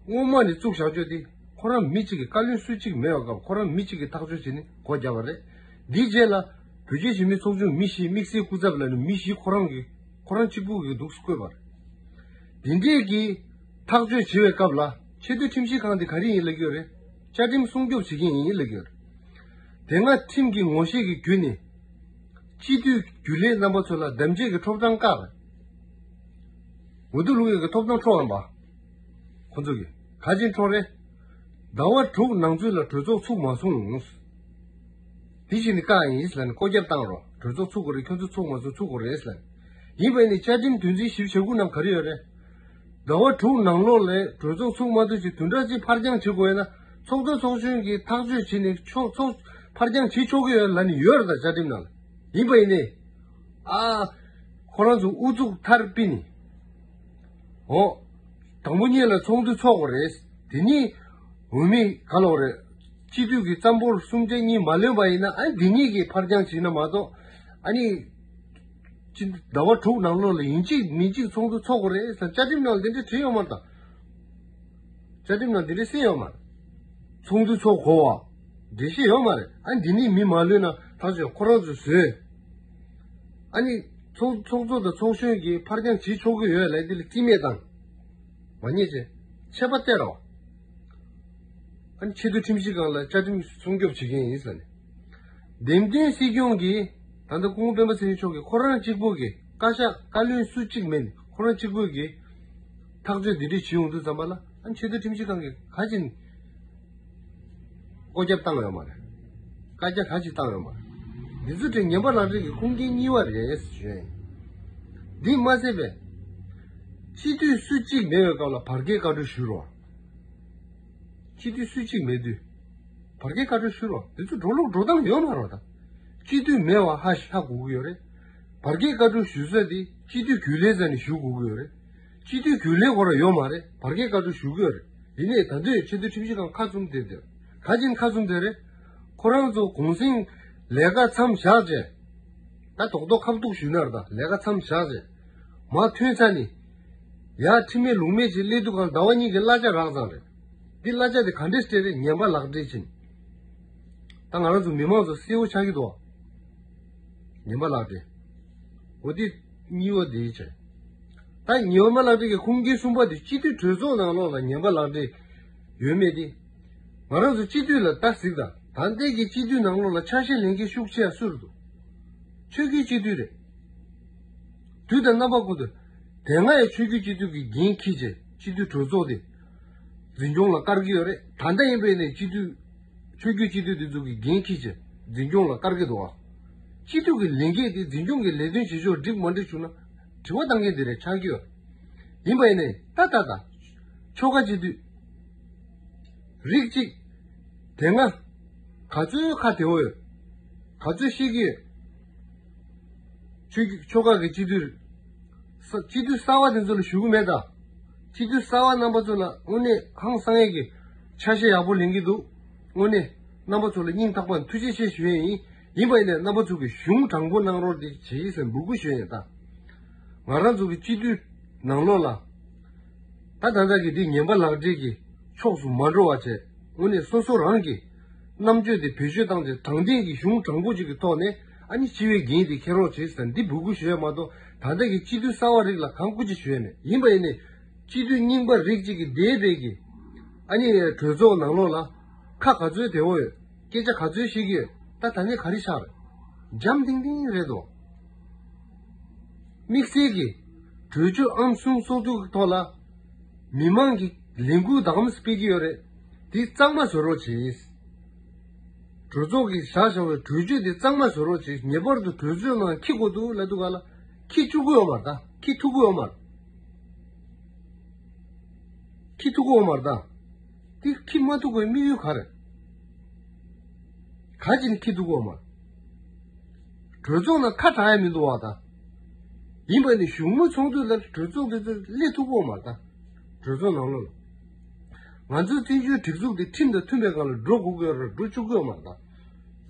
སྔོན་མ་ནས་བཙུགས་བཞག་ཆོག་དེ། ཁོ་རང་མི་གཅིག་གིས། བཀའ་བློན་སུ་གཅིག་མེད་པའི་སྐབས་ཁོ་རང་མི་གཅིག་གིས་ཐག་གཅོད་བྱས་ནས་སྒོ་བརྒྱབ་པ་རེད། འདིའི་རྗེས་ལ་བོད་རྒྱའི་གཞི་མེད་ཚོགས་ཆུང་མི་བཞི། དམིགས་བསལ་སྐུ་ཚབ་ལ་ནི་མི་བཞི་ཁོ་རང་གིས། ཁོ་རང་གཅིག་པུ་གིས་འདུག་བསྐོས་པ་རེད། འདི་འདྲས་ཀྱི་ཐག་གཅོད་བྱེད་པའི་སྐབས་ལ་ཆེས་མཐོའི་ཁྲིམས་ཞིབ་ཁང་དེ་ག་རེ་ཡིན་ལབ་ཀྱི་ཡོད་རེད། བཅའ་ཁྲིམས་སྲུང་སྐྱོབ་བྱེད་མཁན་ཡིན་ལབ་ཀྱི་ཡོད་རེད། དེ་སྔ་ཁྲིམས་ཀྱི་ངོ་ཤེས་ཀྱི་བརྒྱུད་ནས། སྤྱི་འཐུས་རྒྱུན་ལས་རྣམ་པ་ཚོ་ལ་དམ་བཅའ་གི་ཐོབ་ཐང་བཀག་པ། འོས་བསྡུ་ལུགས་ཡོད་ཀྱི་ཐོབ་ཐང་འཕྲོག་པ། ཁོ་ཚོ་གིས་ག་ཅིག་འཕྲོག་རེད། ཟླ་བ་དྲུག་ནང་ཚུད་ལ་གྲོས་ཚོགས་ཚུགས་མ་སོང་། དེ་བཞིན་ནི་བཀག་ཡིན་ཟེར་ནས་སྐོར་རྒྱབ་བཏང་རོགས། གྲོས་ཚོགས་ཚུགས་དགོས་རེད། ཁྱོད་ཚོ་ཚུགས་མ་སོང་ཚུགས་དགོས་རེད་ཟེར་ནས། ཡིན་པ་ཡིན་ནའི་བཅའ་ཁྲིམས་དོན་ཚན་བཞི་བཅུ་ཞེ་དགུ་ནང་ག་རེ་ཡོད་རེད། ཟླ་བ་དྲུག་ནང་ལོགས་ལ་གྲོས་ཚོགས་ཚུགས་མ་ཐུབ་ཅིག་བདུན་ཕྲག་གཅིག་ཕར་འགྱངས་བྱེད་དགོས་ཡོད་ན། ཚོགས་གཙོ་ཚོགས་གཞོན་གྱིས་ཐག་གཅོད་བྱས་ནས་ཆོག་ཚོགས་ཕར་འགྱངས་བྱེད་ཆོག་གི་ཡོད་ལབ་ནས་ཡོད་རེད་ད། བཅའ་ཁྲིམས་ནང་ལ། ཡིན་པ་ཡིན་ནའི། ཨ། ཁོ་རང་ཚོ་ཨུ་ཚུགས་མཐར་ཕྱིན་ནས། འོ། དང་པོ་ཉིད་ལ་ཚོགས་འདུ་ཚོགས་དགོས་རེད། དེ་ཉིད་འོས་མི་ག་ལོག་རེད། སྤྱི་འཐུས་ཀྱི་རྩ་འབོར་གསུམ་ཆ་གཉིས་མ་ལོན་པ་ཡིན་ན། ཨ། འདི་ཉིད་ཀྱིས་ཕར་འགྱངས་བྱས་ན་མ་གཏོགས། ཨ་ནི། ཅི། ཟླ་བ་དྲུག་ནང་ལོགས་ལ་ཡིན་གཅིག་མིན་གཅིག་ཚོགས་འདུ་ཚོགས་དགོས་རེད་ཟེར་བཅའ་ཁྲིམས་ནང་ལ་འདི་འདྲ་བྲིས་ཡོད་མ་རེད་ད། བཅའ་ཁྲིམས་ནང་འདི་འདྲ་གསལ་ཡོད་མ་རེད། ཚོགས་འདུ་ཚོགས་དགོས་པ། འགྲེལ་བཤད་ཡོད་མ་རེད། ཨ། འདི་ནི་མི་མ་ལོན་ན་ཐག་ཆོད་ཁོ་རང་ཚོས་བཟོས། ཨ་ནི། ཚོགས་ཚོགས་གཙོ་དང་ཚོགས་གཞོན་གྱིས་ཕར་འགྱངས་བྱེད་ཆོག་གི་ཡོད་ལབ་དེ་ལ་རྩིས་མེད་བཏང་། མ་ཉེས་ཆད། ཆད་པ་སྟེར་རོགས། ཨ་ནི་ཆེས་མཐོའི་ཁྲིམས་ཞིབ་ཁང་ལ་བཅའ་ཁྲིམས་སྲུང་སྐྱོབ་བྱེད་མཁན་ཡིན་ཟེར་ནས། འདེམས་ཐོན་སྲིད་སྐྱོང་གིས་ད་ལྟ་སྐུ་ངོ་སྤེན་པ་ཚེ་རིང་མཆོག་གིས་ཁོ་རང་གཅིག་པུ་གིས། བཀའ་ཤག་བཀའ་བློན་སུ་གཅིག་མིན་ཁོ་རང་གཅིག་པུ་གིས་ཐག་གཅོད་འདི་འདྲས་བྱེད་ཡོང་དུས་ཙམ་པ་ལ། ཨ་ནི་ཆེས་མཐོའི་ཁྲིམས་ཞིབ་ཁང་གིས་ག་ཅིག་བཀོད་ཁྱབ་བཏང་ཡོད་མ་རེད། བཀའ་རྒྱ་ག་ཅིག་བཏང་ཡོད་མ་རེད། འདི་ཚོ་དེ་ངན་པ་ལག་སྦྲེལ་གྱི་ཁུངས་སྐྱེལ་གཉིས་པ་རེད་ཞུ་ཡ་ཡིན། འདི་མ་ཟད་པའི། སྤྱི་འཐུས་སུ་གཅིག་མེད་པའི་སྐབས་ལ་བར་བརྒལ་བཀའ་འཁྲོལ་ཞུ་རོགས། སྤྱི་འཐུས་སུ་གཅིག་མེད་དུས། བར་བརྒལ་བཀའ་འཁྲོལ་ཞུ་རོགས། འདི་ཚོ་འགྲོ་ལུགས་འགྲོ་སྟངས་ཡོད་མ་རེད་ད། སྤྱི་འཐུས་མེད་པ་ཧ་ཤ་གོ་གི་ཡོད་རེད། བར་བརྒལ་བཀའ་འཁྲོལ་ཞུ་ས་དེ་སྤྱི་འཐུས་རྒྱུན་ལས་རྩ་ནས་ཞུ་དགོས་ཀྱི་ཡོད་རེད། སྤྱི་འཐུས་རྒྱུན་ལས་ཁོ་རང་ཡོད་མ་རེད། བར་བརྒལ་བཀའ་འཁྲོལ་ཞུ་གི་ཡོད་རེད། ཡིན་ནའི་ད་དུང་ཆེས་མཐོའི་ཁྲིམས་ཞིབ་ཁང་ཁ་བཙུམ་བསྡད་དེ། ག་ཅིན་ཁ་བཙུམ་བསྡད་རེད། ཁོ་རང་ཚོ་གུང་སེང་ལས་ཀ་མཚམས་བཞག་བྱས། ད་རྡོག་རྡོག་ཁ་བཏུག་ཞུས་ན་རེད་ད། ལས་ཀ་མཚམས་བཞག་བྱས། མར་ཐོན་ཚར་ནས། ཡ་ཁྲིམས་མེད་ལུགས་མེད་ཅིག་སླེབས་དུས་གང་ཟླ་བ་གཉིས་ཀྱི་གླ་ཆ་རག་ཙང་རེད། འདི་གླ་ཆ་དེ་ག་འདྲས་སྤྲད་རེད། ངན་པ་ལག་སྦྲེལ་ཕྱིན། ད་ང་རང་ཚོ་མི་མང་ཚོ་གསལ་བོ་ཆགས་ཀྱི་འདུག་ངན་པ་ལག་སྦྲེལ། འོ་དེ་གཉིས་པ་དེ་བྱས། ད་ངན་པ་ལག་སྦྲེལ་གྱི་ཁུངས་སྐྱེལ་གསུམ་པ་དེ་སྤྱི་འཐུས་གྲོས་ཚོགས་ནང་ལོགས་ལ་ངན་པ་ལག་སྦྲེལ་ཡོད་མེད་དེ། ང་རང་ཚོ་སྤྱི་འཐུས་ལ་ལྟ་གཟིགས་དང་། ད་ལྟའི་གི་སྤྱི་འཐུས་ནང་ལོགས་ལ་ཆ་ཤས་ལེན་མཁན་ཤུགས་ཆེ་བ་སུ་རེད་འདུག་ཆོས་བརྒྱུད་སྤྱི་འཐུས་རེད། དུས་དང་རྣམ་པ་ཀུན་ཏུ། དེ་སྔ་ཡི་ཆོས་བརྒྱུད་སྤྱི་འཐུས་ཀྱི་འགན་འཁྱེར་བྱས་སྤྱི་འཐུས་གྲོས་ཚོགས་དེ། འཛིན་སྐྱོང་ལ་བཀར་གྱི་ཡོད་རེད། ད་ལྟ་ཡིན་པའི་ནས་སྤྱི་འཐུས། ཆོས་བརྒྱུད་སྤྱི་འཐུས་དེ་ཚོ་གི་འགན་འཁྱེར་བྱས་འཛིན་སྐྱོང་ལ་བཀར་གྱི་འདུག་ཨ། སྤྱི་འཐུས་ཀྱི་ལས་འགན་དེ་འཛིན་སྐྱོང་གི་ལས་དོན་བྱེད་ཕྱོགས་འགྲིག་མ་འགྲིག་བྱུང་ན། དྲི་བ་བཏང་མཁན་དེ་རེད་ཆགས་ཀྱི་ཡོད། ཡིན་པ་ཡིན་ནས་ད་ད་ད། ཆོལ་ཁ་སྤྱི་འཐུས། རིགས་གཅིག་དེ་སྔ། ག་ཚོད་ཁ་བདེ་བོ་ཡོད། ག་ཚོད་ཤེས་ཀྱི་ཡོད། ཆོས་ཆོལ་ཁ་གི་སྤྱི་འཐུས། ས་སྤྱི་འཐུས་གསར་བ་དེ་ཚོ་ལ་ཞུ་གི་མེད་ད། སྤྱི་འཐུས་གསར་བ་རྣམ་པ་ཚོ་ལ་དངོས་གནས་ཧང་སང་ཡས་ཀྱི་ཆ་ཤས་ཡག་པོ་ལེན་གྱི་འདུག་དངོས་གནས་རྣམ་པ་ཚོ་ལ་སྙིང་ཐག་པ་ནས་ཐུགས་རྗེ་ཆེ་ཞུ་ཡས་ཡིན། ཡིན་པ་ཡིན་ནས་རྣམ་པ་ཚོ་གི་གཞུང་དྲང་པོ་གནང་རོགས་དེ་བྱེད་ཡིན་ཟེར་འབོད་སྐུལ་ཞུ་ཡས་ཡིན་ད། ང་རང་ཚོ་གི་སྤྱི་འཐུས་ནང་ལོགས་ལ། ད་ད་ལྟ་གི་འདི་ངན་པ་ལག་སྦྲེལ་གྱི་ཕྱོགས་སུ་མ་འགྲོ་བ་བྱས། དངོས་གནས་སོ་སོ་རང་གི་རྣམ་དཔྱོད་དེ་བེད་སྤྱོད་བཏང་སྟེ་དྲང་བདེན་གྱི་གཞུང་དྲང་པོ་ཅིག་གི་ཐོག་ནས་ཨ་ནི་སྤྱི་བའི་འགན་དེ་འཁྱེར་རོགས་བྱེད་ཟེར་འདི་འབོད་སྐུལ་ཞུ་ཡ་མ་གཏོགས། ད་ལྟ་གི་སྤྱི་འཐུས་གསར་བ་རིགས་ལ་གང་སྐུ་ཅི་ཞུ་ཡ་མེད། ཡིན་པ་ཡིན་ནས་སྤྱི་འཐུས་རྙིང་པ་རིགས་གཅིག་གི་འདས་པའི་གི་ཨ་ནི་གྲོས་ཚོགས་ནང་ལོགས་ལ་ཁ་ག་ཚོད་བདེ་བོ་ཡོད། སྐད་ཆ་ག་ཚོད་བཤད་ཀྱི་ཡོད། ད་ད་ནི་ག་རེ་ཆགས་རེད། འཇམ་ཐིང་ཐིང་རེད་དོ། དམིགས་བསལ་གྱིས་གྲོས་ཆོད་ཨང་གསུམ་སོ་དྲུག་གི་ཐོག་ལ་མི་མང་གི་ལས་འགུལ་དག་མ་སྤེལ་གྱི་ཡོད་རེད། དེ་གཙང་མ་བཟོ་རོགས་བྱེད། གྲོས་ཚོགས་ཀྱིས་བཞག་བཞག་པའི་གྲོས་ཆོད་དེ་གཙང་མ་བཟོ་རོགས་བྱེད། ངེས་པར་དུ་གྲོས་ཚོགས་ནང་འཁྱེར་དགོས་འདུག་ལབ་འདུག་ག་ལ་འཁྱེར་བཅུག་གི་ཡོད་མ་རེད་ད། འཁྱེར་ཐུབ་ཀྱི་ཡོད་མ་རེད། འཁྱེར་ཐུབ་ཀྱི་ཡོད་མ་རེད་ད། དེ་འཁྱེར་མ་ཐུབ་ཀྱི་དམིགས་ཡུལ་ག་རེད། ག་ཅི་ནས་འཁྱེར་ཐུབ་ཀྱི་ཡོད་མ་རེད། གྲོས་ཚོགས་ནང་ཁ་གྲག་ཡ་མི་འདུག་བ་ད། ཡིན་པ་ནི་གཞུང་མང་ཚོགས་འདུ་ལ་གྲོས་ཚོགས་དེ་ཚོ་སླེབས་ཐུབ་ཀྱི་ཡོད་མ་རེད་ད། གྲོས་ཚོགས་ནང་ལོགས་ལ། ང་ཚོའི་བཙན་བྱོལ་སྒྲིག་འཛུགས་དེ་ཁྲིམས་དང་མཐུན་པའི་སྒང་ལ་འགྲོ་དགོས་ཀྱི་ཡོད་རེད། འགྲོ་བཅུག་གི་ཡོད་མ་རེད་ད།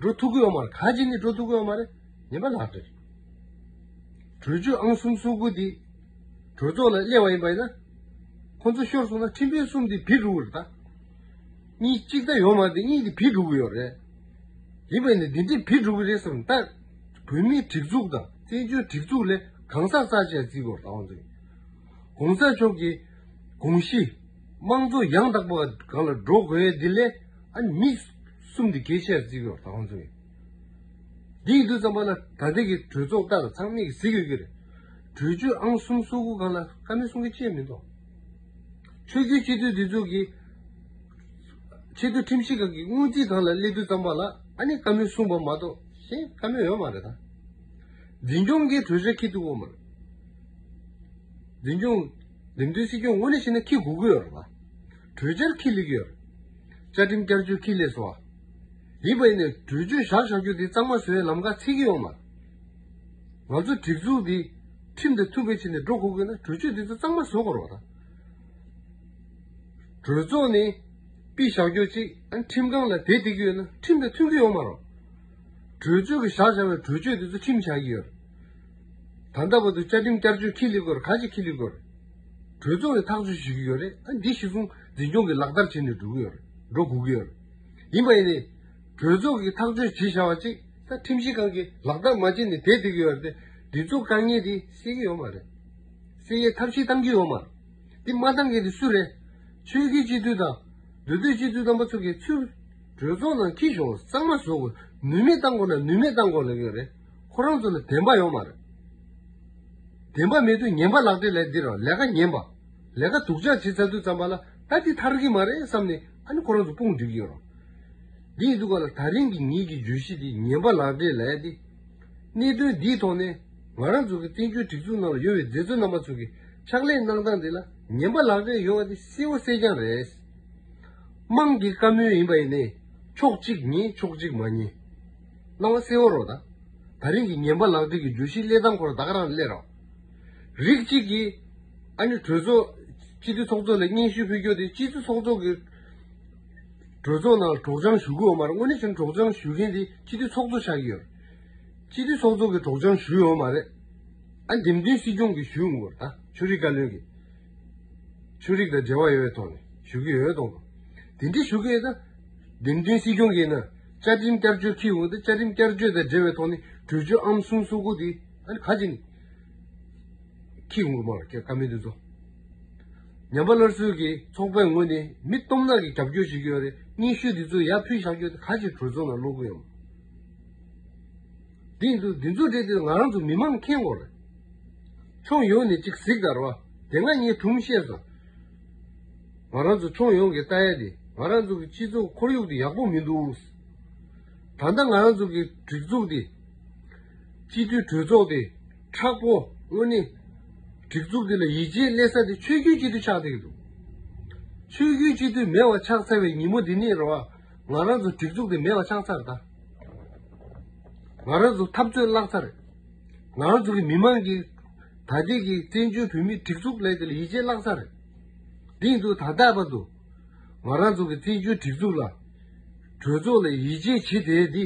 འགྲོ་ཐུབ་ཀྱི་ཡོད་མ་རེད། ག་ཅི་ནས་འགྲོ་ཐུབ་ཀྱི་ཡོད་མ་རེད། ངན་པ་ལག་སྦྲེལ། གྲོས་ཆོད་ཨང་གསུམ་སོ་དགུ་འདི་གྲོས་ཚོགས་ལ་སླེབས་པ་ཡིན་པ་ཡིན་ན། ཁོང་ཚོ་ཤོར་སོང་ན་ཁྲིམས་དཔོན་གསུམ་འདི་བུད་འགྲོ་གི་རེད་ད། གཉིས་གཅིག་ད་ཡོད་མ་རེད། གཉིས་འདི་བུད་འགྲོ་གི་ཡོད་རེད། ཡིན་པ་ཡིན་ན་འདི་འདྲས་བུད་འགྲོ་གི་རེད་བསམ་ད། བོད་མིའི་སྒྲིག་འཛུགས་དང་བཙན་བྱོལ་སྒྲིག་འཛུགས་ལས་གང་ཟག་རྩ་ཆེ་བརྩི་དགོས་རེད་ད། ཁོང་ཚོས་གོང་ས་མཆོག་གི་དགོངས་གཞི་དམངས་གཙོ་ཡང་དག་པ་སྒང་ལ་འགྲོ་དགོས་ཡས་འདི་ལས་ཨ་ནི་མི་གསུམ་འདི་གལ་ཆེ་བརྩི་དགོས་རེད་ད། ཁོང་ཚོས། འདི་ཡིན་དུས་ཙམ་པ་ལ་ད་ལྟའི་གི་གྲོས་ཚོགས་ལྟ་ལ་ཚང་མས་གཟིགས་ཡོད་ཀྱི་རེད། གྲོས་ཆོད་ཨང་གསུམ་སོ་དགུ་སྒང་ལ་བཀའ་མོལ་གསུང་གི་ཅི་ཡང་མི་འདུག་ཆོས་བརྒྱུད་སྤྱི་འཐུས་འདི་ཚོ་གི་ཆེས་མཐོའི་ཁྲིམས་ཞིབ་ཁང་གི་སྔོན་རྩིས་སྒང་ལ་སླེབས་དུས་ཙམ་པ་ལ་ཨ་ནི་བཀའ་མོལ་གསུངས་པ་མ་གཏོགས་གཞན་བཀའ་མོལ་ཡོད་མ་རེད་ད། འཛིན་སྐྱོང་གིས་གྲོས་འཆར་འཁྱེར་ཐུབ་ཀྱི་ཡོད་མ་རེད། འཛིན་སྐྱོང་། འདེམས་ཐོན་སྲིད་སྐྱོང་དངོས་གནས་བྱས་ན་འཁྱེར་དགོས་ཀྱི་ཡོད་རེད་པ། གྲོས་འཆར་འཁྱེར་སླེབས་ཀྱི་ཡོད་རེད། བཅའ་ཁྲིམས་བསྐྱར་བཅོས་འཁྱེར་སླེབས་སོང་བ། ཡིན་པ་ཡིན་ནའི་གྲོས་ཆོད་བཞག་བཞག་རྒྱུ་དེ་གཙང་མ་བཟོ་བའི་ལམ་ཁ་འཚོལ་གྱི་ཡོད་མ་རེད། ང་ཚོ་སྒྲིག་འཛུགས་འདི་ཁྲིམས་དང་མཐུན་པའི་ཆ་ནས་འགྲོ་དགོས་ཀྱི་ན་གྲོས་ཆོད་དེ་ཚོ་གཙང་མ་བཟོ་དགོས་རེད་པ། གྲོས་ཚོགས་ནས་ཕུད་བཞག་རྒྱུ་གཅིག་ཨ་ཁྲིམས་ཁང་ལ་བསྡད་བསྡད་ཀྱི་ཡོད་ན་ཁྲིམས་དང་མཐུན་གྱི་ཡོད་མ་རེད། གྲོས་ཚོགས་ཀྱིས་བཞག་བཞག་པའི་གྲོས་ཆོད་དེ་ཚོ་ཁྲིམས་ཆགས་ཀྱི་ཡོད་རེད། ད་ལྟ་བར་དུ་བཅའ་ཁྲིམས་བསྐྱར་བཅོས་འཁྱེར་སླེབས་ཀྱི་ཡོད་རེད། ག་ཅིག་འཁྱེར་སླེབས་ཀྱི་ཡོད་རེད། གྲོས་ཚོགས་ནས་ཐག་གཅོད་བྱེད་ཀྱི་ཡོད་རེད། ཨ་འདི་གཞི་བཟུང་འཛིན་སྐྱོང་གིས་ལག་བསྟར་བྱས་ནས་འགྲོ་གི་ཡོད་རེད། འགྲོ་དགོས་ཀྱི་ཡོད་རེད། ཡིན་པ་ཡིན་ནའི་གྲོས་ཚོགས་ཀྱིས་ཐག་གཅོད་བྱས་བཞག་པ་ཅིག་ད་ཁྲིམས་ཞིབ་ཁང་གིས་ལག་བསྟར་མ་བྱས་ནས་བསྡད་བསྡད་ཀྱི་ཡོད་རེད་དེ། འདི་ཚོ་དཀའ་ངལ་དེ་སེལ་གྱི་ཡོད་མ་རེད། སེལ་ཡས་ཐབས་ཤེས་བཏང་གི་ཡོད་མ་རེད། འདི་མ་བཏང་མཁན་དེ་སུ་རེད། ཆོས་བརྒྱུད་སྤྱི་འཐུས་དང་། མདོ་སྟོད་སྤྱི་འཐུས་རྣམ་པ་ཚོ་གིས་ཚུར་གྲོས་ཚོགས་ནང་འཁྱེར་ཤོག་གཙང་མ་བཟོ་དགོས། ནུས་མེད་བཏང་དགོས་ན་ནུས་མེད་བཏང་དགོས་ལབ་ཀྱི་ཡོད་རེད། ཁོ་རང་ཚོ་ལ་བདེན་པ་ཡོད་མ་རེད། བདེན་པ་མེད་དུས་ངན་པ་ལག་སྦྲེལ་ལས་འདི་རང་ལས་ཀ་ངན་པ། ལས་ཀ་སྡུག་ཅག་བྱེད་ཚར་དུས་ཙམ་པ་ལ་ད་འདི་ཐར་གི་མ་རེད་བསམ་ནས་ཨ་ནི་ཁོ་རང་ཚོ་དཔུང་སྒྲིག་གི་ཡོད་རེད། འདི་ཡིན་དུས་ག་ལ་ད་རིང་གི་ངེད་ཀྱི་བརྗོད་གཞི་འདི་ངན་པ་ལག་འབྲེལ་ལབ་ཡ་འདི། གནད་དོན་འདིའི་ཐོག་ནས་ང་རང་ཚོ་གི་བཙན་བྱོལ་སྒྲིག་འཛུགས་ནང་ལ་ཡོད་པའི་མཛད་གཙོ་རྣམ་པ་ཚོ་གི་ཕྱག་ལས་གནང་སྟངས་འདི་ལ་ངན་པ་ལག་འབྲེལ་ཡོད་པ་འདི་གསལ་པོ་གསལ་རྐྱང་རེད། དམངས་ཀྱི་བཀའ་མོལ་ཡིན་པ་ཡིན་ནའི་ཕྱོགས་གཅིག་ཉན་ཕྱོགས་གཅིག་མ་ཉན། སྣང་བ་གསལ་པོ་རོ་ད། ད་རིང་གི་ངན་པ་ལག་འབྲེལ་གྱི་བརྗོད་གཞི་སླེབས་སྟངས་ཁོ་ར་ད་ག་རང་སླེབས་རོགས། རིགས་གཅིག་གིས་ཨ་ནི་གྲོས་ཚོགས་སྤྱི་འཐུས་ཚོགས་གཙོ་ལ་སྙན་ཞུ་ཕུལ་རྒྱུ་དེ་སྤྱི་འཐུས་ཚོགས་གཙོ་གི་གྲོས་ཚོགས་ནང་གྲོགས་བྱང་ཞུ་གི་ཡོད་མ་རེད། དངོས་གནས་བྱས་ན་གྲོགས་བྱང་ཞུ་མཁན་དེ་སྤྱི་འཐུས་ཚོགས་གཙོ་ཆགས་ཀྱི་ཡོད་རེད། སྤྱི་འཐུས་ཚོགས་གཙོ་གི་གྲོགས་བྱང་ཞུས་ཡོད་མ་རེད། ཨ་འདེམས་ཐོན་སྲིད་སྐྱོང་གིས་ཞུས་ཡོང་གི་རེད། ད་ཆོས་རིག་བཀའ་བློན་གྱིས། ཆོས་རིག་དང་འབྲེལ་བ་ཡོད་པའི་ཐོག་ནས་ཞུ་གི་ཡོད་དང་། དེ་འདྲའི་ཞུ་གི་ཡོད་ད། འདེམས་ཐོན་སྲིད་སྐྱོང་གིས་ན་བཅའ་ཁྲིམས་བསྐྱར་བཅོས་འཁྱེར་ཡོང་དུས་བཅའ་ཁྲིམས་བསྐྱར་བཅོས་དང་འབྲེལ་བའི་ཐོག་ནས་གྲོས་ཆོད་ཨང་གསུམ་གསུམ་དགུ་དེ་ཨ་ནི་ག་ཅིག་ནས་འཁྱེར་ཡོང་གི་མ་རེད། བཀའ་མོལ་དེ་ཚོ། ཉམས་པ་སླར་གསོའི་གི་ཚོགས་པའི་ངོས་ནས་མི་སྟོང་ཕྲག་གིས་རྒྱབ་སྐྱོར་བྱེད་ཀྱི་ཡོད་རེད། སྙན་ཞུ་དེ་ཚོ་ཡར་ཕུལ་བཞག་རྒྱུ་དེ་ག་ཅིག་གྲོས་ཚོགས་ནང་སློག་གི་ཡོད། འདི་ཡིན་དུས་འདི་ཚོ་འདྲ་དེ་ང་རང་ཚོ་མི་མང་མཁྱེན་དགོས་རེད། ཕྱོགས་ཡོངས་ནས་གཅིག་གཟིགས་དང་རོ། དེ་སྔ་ངས་དྲུང་བཤད་སོང་། ང་རང་ཚོ་ཕྱོགས་ཡོངས་ཀྱིས་ལྟ་ཡ་དེ་ང་རང་ཚོ་གི་སྤྱི་ཚོགས་ཁོར་ཡུག་དེ་ཡག་པོ་མི་འདུག། ད་ལྟ་ང་རང་ཚོ་གི་སྒྲིག་འཛུགས་དེ། སྤྱི་འཐུས་གྲོས་ཚོགས་དེ་མཁྲེགས་པོ་དངོས་གནས་སྒྲིག་འཛུགས་དེ་ལ་ཡིད་ཆེས་སླེབས་ས་དེ་ཆོས་བརྒྱུད་སྤྱི་འཐུས་ཆགས་བསྡད་ཀྱི་འདུག། ཆོས་བརྒྱུད་སྤྱི་འཐུས་མེད་པ་ཆགས་ཚར་བའི་ཉིན་མོ་འདི་ནས་རེད་བ། ང་རང་ཚོ་སྒྲིག་འཛུགས་དེ་མེད་པ་ཆགས་ཚར་ད། ང་རང་ཚོ་འཐབ་རྩོད་བརླག་ཚར་རེད། ང་རང་ཚོ་གི་མི་མང་གིས་ད་ལྟའི་གི་བཙན་བྱོལ་བོད་མིའི་སྒྲིག་འཛུགས་ལས་དེ་ལ་ཡིད་ཆེས་བརླག་ཚར་རེད། དེ་ཡིན་དུས་ད་ལྟ་བར་དུ་ང་རང་ཚོ་གི་བཙན་བྱོལ་སྒྲིག་འཛུགས་ལ་གྲོས་ཚོགས་ལ་ཡིད་ཆེས་བྱེད་བསྡད་དེ།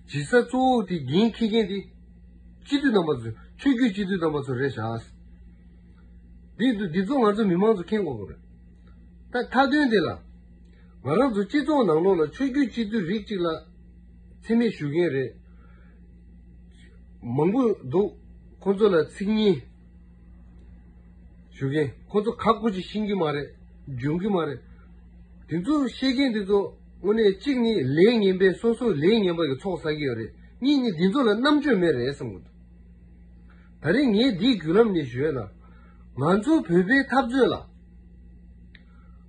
ཇི་ས་གཙོ་བོ་དེ་འགན་འཁྱེར་མཁན་དེ་སྤྱི་འཐུས་རྣམ་པ་ཚོ་ཆོས་བརྒྱུད་སྤྱི་འཐུས་རྣམ་པ་ཚོ་རེད་བཞག། འདི་འདི་ཚོ་ང་ཚོ་མི་མང་ཚོ་མཁྱེན་དགོས་ཀྱི་རེད། ད་མཐའ་དོན་དེ་ལ་ང་རང་ཚོ་སྤྱི་ཚོགས་ནང་ལོགས་ལ་ཆོས་བརྒྱུད་སྤྱི་འཐུས་རིགས་གཅིག་ལ་མཚན་སྨད་ཞུ་མཁན་རེད། མང་པོ་འདུག། ཁོང་ཚོ་ལ་ཚིག་ངན་ཞུ་མཁན། ཁོང་ཚོ་ག་གུ་ཅིག་ཤེས་ཀྱི་མ་རེད། འཇོན་གྱི་མ་རེད། དེ་ཚོ་བཤད་མཁན་དེ་ཚོ་དངོས་གནས་གཅིག་ནི་ལས་ངན་པས་སོ་སོ་ལས་ངན་པ་གི་ཚོགས་བསགས་ཀྱི་ཡོད་རེད། གཉིས་ནི་དེ་ཚོ་ལ་རྣམ་དཔྱོད་མེད་རེད་བསམ་གྱི་འདུག། ད་རེས་ངས་འདིའི་བརྒྱུད་ལམ་ནས་ཞུས་ན། ང་ཚོ་བོད་པའི་འཐབ་རྩོད་ལ།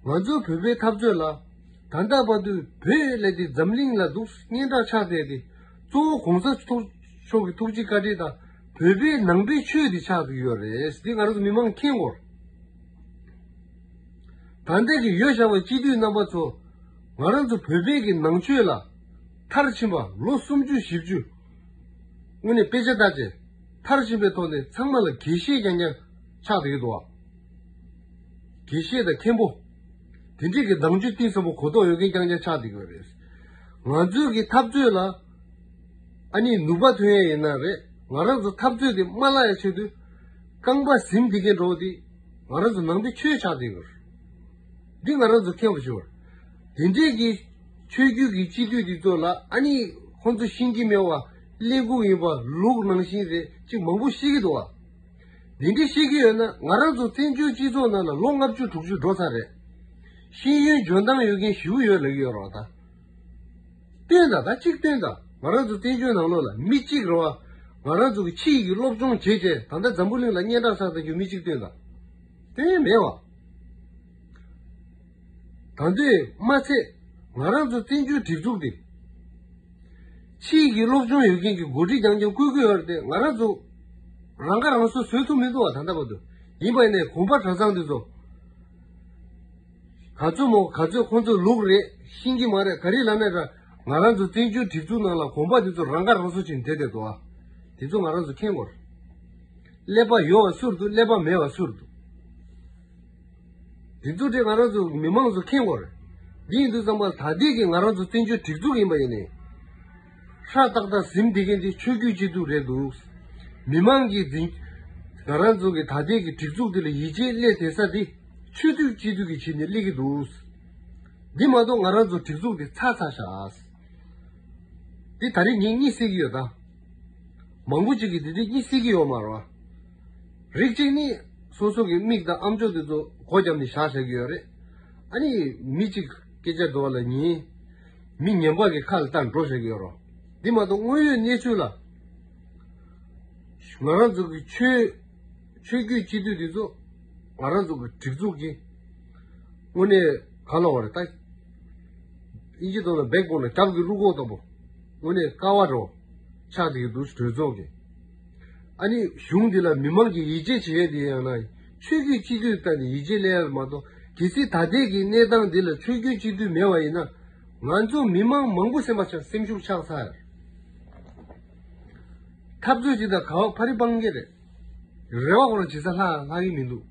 ང་ཚོ་བོད་པའི་འཐབ་རྩོད་ལ། ད་ལྟ་བར་དུ་བོད་ལས་དེ་འཛམ་གླིང་ལ་འདུག་སྙན་གྲགས་ཆགས་བསྡད་དེ། གཙོ་བོ་གོང་ས་མཆོག་གི་ཐུགས་རྗེ་བཀའ་དྲིན་དང་བོད་པའི་ནང་པའི་ཆོས་དེ་ཆགས་ཀྱི་ཡོད་རེད། འདི་ང་རང་ཚོ་མི་མང་མཁྱེན་དགོས། ད་ལྟ་གི་ཡོད་བཞག་པའི་སྤྱི་འཐུས་རྣམ་པ་ཚོ། ང་རང་ཚོ་བོད་པའི་གི་ནང་ཆོས་ལ་མཐར་ཕྱིན་པ་ལོ་སུམ་ཅུ་བཞི་བཅུ་དངོས་གནས་དཔེ་ཆ་ལྟ་བྱས་མཐར་ཕྱིན་པའི་ཐོག་ནས་ཚང་མ་ལ་དགེ་བཤེས་རྐྱང་རྐྱང་ཆགས་བསྡད་ཀྱི་འདུག་བ། དགེ་བཤེས་དང་མཁན་པོ། དེ་འདྲས་ཀྱི་ནང་ཆོས་གཏིང་ཟབ་པོ་གོ་རྟོགས་ཡོད་མཁན་རྐྱང་རྐྱང་ཆགས་བསྡད་ཀྱི་ཡོད་རེད། ང་ཚོའི་གི་འཐབ་རྩོད་ལ་ཨ་ནི་ནུས་པ་ཐོན་ཡས་ཡིན་ན་རེད། ང་རང་ཚོ་འཐབ་རྩོད་དེ་མ་བརླག་ཡས་ཆེད་དུ་རྐང་པ་ཟིན་བསྡད་མཁན་འདྲ་བོ་དེ་ང་རང་ཚོ་ནང་པའི་ཆོས་ཆགས་བསྡད་ཀྱི་ཡོད་རེད། འདི་ང་རང་ཚོ་མཁྱེན་པ་ཞུ་བར། དེ་འདྲས་ཀྱི་ཆོས་བརྒྱུད་ཀྱི་སྤྱི་འཐུས་འདི་ཚོ་ལ་ཨ་ནི་ཁོང་ཚོ་ཤེས་ཀྱི་མེད་པ་གླེན་ལྐུགས་ཡིན་པ་ལུག་ནང་བཞིན་རེད་ཅིག་མང་པོ་བཤད་ཀྱི་འདུག་བ། འདི་འདྲས་བཤད་ཀྱི་ཡོད་ན་ང་རང་ཚོ་བཙན་བྱོལ་སྤྱི་ཚོགས་ནང་ལ་ལོ་ལྔ་བཅུ་དྲུག་ཅུ་འགྲོ་ཚར་རེད། ཤེས་ཡོན་འཇོན་ཐང་ཡོད་མཁན་ཞེ་པོ་ཡོད་ལབ་ཀྱི་ཡོད་རེད་བ་ད། སྟོན་དང་ད་གཅིག་སྟོན་དང་། ང་རང་ཚོ་བཙན་བྱོལ་ནང་ལོགས་ལ་མི་གཅིག་རེད་བ། ང་རང་ཚོ་གི་ཕྱི་ཡི་གི་སློབ་སྦྱོང་བྱས་བྱས་ད་ལྟ་འཛམ་བུ་གླིང་ལ་སྙན་གྲགས་ཆགས་བསྡད་རྒྱུ་མི་གཅིག་སྟོན་དང་། སྟོན་མེད་བ། ད་འདོད་མ་ཚད་ང་རང་ཚོ་བཙན་བྱོལ་སྒྲིག་འཛུགས་འདི་ཕྱི་ཡི་གི་སློབ་སྦྱོང་ཡོད་མཁན་གྱི་འགོ་ཁྲིད་རྐྱང་རྐྱང་བསྐོས་ཀྱི་ཡོད་རེད་དེ་ང་རང་ཚོ་རང་ཁ་རང་གསོ་བཟོ་ཐུབ་མི་འདུག་བ། ད་ལྟ་བར་དུ་ཡིན་པ་ཡིན་ནའི་གོམ་པ་གྲྭ་ཚང་འདི་ཚོ། ག་ཚོད་མོ་ག་ཚོད་ཁོང་ཚོ་ལུག་རེད་ཤེས་ཀྱི་མ་རེད། ག་རེ་ལབ་ན་ར་ང་རང་ཚོ་བཙན་བྱོལ་སྒྲིག་འཛུགས་ནང་ལ་གོམ་པ་འདི་ཚོ་རང་ཁ་རང་གསོ་བྱས་ནས་བསྡད་བསྡད་འདུག་ཨ། དེ་ཚོ་ང་རང་ཚོ་མཁྱེན་དགོས་རེད། ཀླད་པ་ཡོད་པ་སུ་རེད་འདུག་ཀླད་པ་མེད་པ་སུ་རེད་འདུག་དེ་ཚོ་དེ་ང་རང་ཚོ་མི་མང་ཚོ་མཁྱེན་དགོས་རེད། འདི་ཡིན་དུས་ཙམ་པ་ད་ལྟའི་གི་ང་རང་ཚོ་བཙན་བྱོལ་སྒྲིག་འཛུགས་ཡིན་པ་ཡིན་ནའི། ཧྲ་ཏག་ཏག་ཟིན་བསྡད་མཁན་དེ་ཆོས་བརྒྱུད་སྤྱི་འཐུས་རེད་འདུག་མི་མང་གིས་འཛིན། ང་རང་ཚོ་གི་ད་ལྟའི་གི་སྒྲིག་འཛུགས་འདི་ལ་ཡིད་ཆེས་སླེབས་བསྡད་ས་དེ་ཆོས་བརྒྱུད་སྤྱི་འཐུས་ཀྱི་ཆེད་ནས་སླེབས་ཀྱི་འདུག་འདི་མ་གཏོགས་ང་རང་ཚོ་སྒྲིག་འཛུགས་འདི་ཚར་ཚར་ཤག་འདི་ད་རེས་ངས་གཉིད་སད་ཀྱི་ཡོད་ད། མང་པོ་ཅིག་གིས་འདི་འདི་གཉིད་སད་ཀྱི་ཡོད་མ་རེད་བ། རིགས་གཅིག་ནི་སོ་སོ་གི་མིག་དང་ཨམ་ཅོག་དེ་ཚོ་སྒོ་བརྒྱབ་ནས་བཞག་བཞག་གི་ཡོད་རེད། ཨ་ནི་མི་གཅིག་སྐད་ཆ་འདྲ་བ་ལ་ཉན། མི་ངན་པ་གི་ཁ་ལ་ལྟ་འགྲོ་བཞག་གི་ཡོད་རེད། འདི་མ་གཏོགས་དངོས་ཡོད་གནས་ཚུལ་ལ། ང་རང་ཚོ་གི་ཆོས་ཆོས་བརྒྱུད་སྤྱི་འཐུས་འདི་ཚོ་ང་རང་ཚོ་གི་སྒྲིག་འཛུགས་ཀྱི་དངོས་གནས་ག་ལ་བ་རེད་ད། ཨིན་ཇི་ཐོག་ལ་བེག་བོན་ལ་རྒྱབ་ཀྱི་རུ་ཁོག་ལྟ་བུ། དངོས་གནས་ཀ་བ་འདྲ་བོ་ཆགས་བསྡད་ཀྱི་འདུག་གྲོས་ཚོགས་ཀྱི། ཨ་ནི་གཞུང་འདི་ལ་མི་མང་གིས་ཡིད་ཆེས་བྱེད་ཡས་དེ་ཡང་ན་ཆོས་བརྒྱུད་སྤྱི་འཐུས་ལྟ་ནས་ཡིད་ཆེས་སླེབས་ཡ་མ་གཏོགས། གལ་སྲིད་ད་ལྟའི་གི་གནས་སྟངས་འདི་ལ་ཆོས་བརྒྱུད་སྤྱི་འཐུས་མེད་པ་ཡིན་ན། ང་ཚོ་མི་མང་མང་པོ་སེམས་པ་ཆགས་སེམས་ཤུགས་ཆག་ཚར། འཐབ་རྩོད་ཅིག་དང་ག་བ་ཕ་རི་སྤང་གི་རེད། རེ་བ་ཁོ་རང་ཇི་ས་ལྷག་ལྷག་གི་མི་འདུག་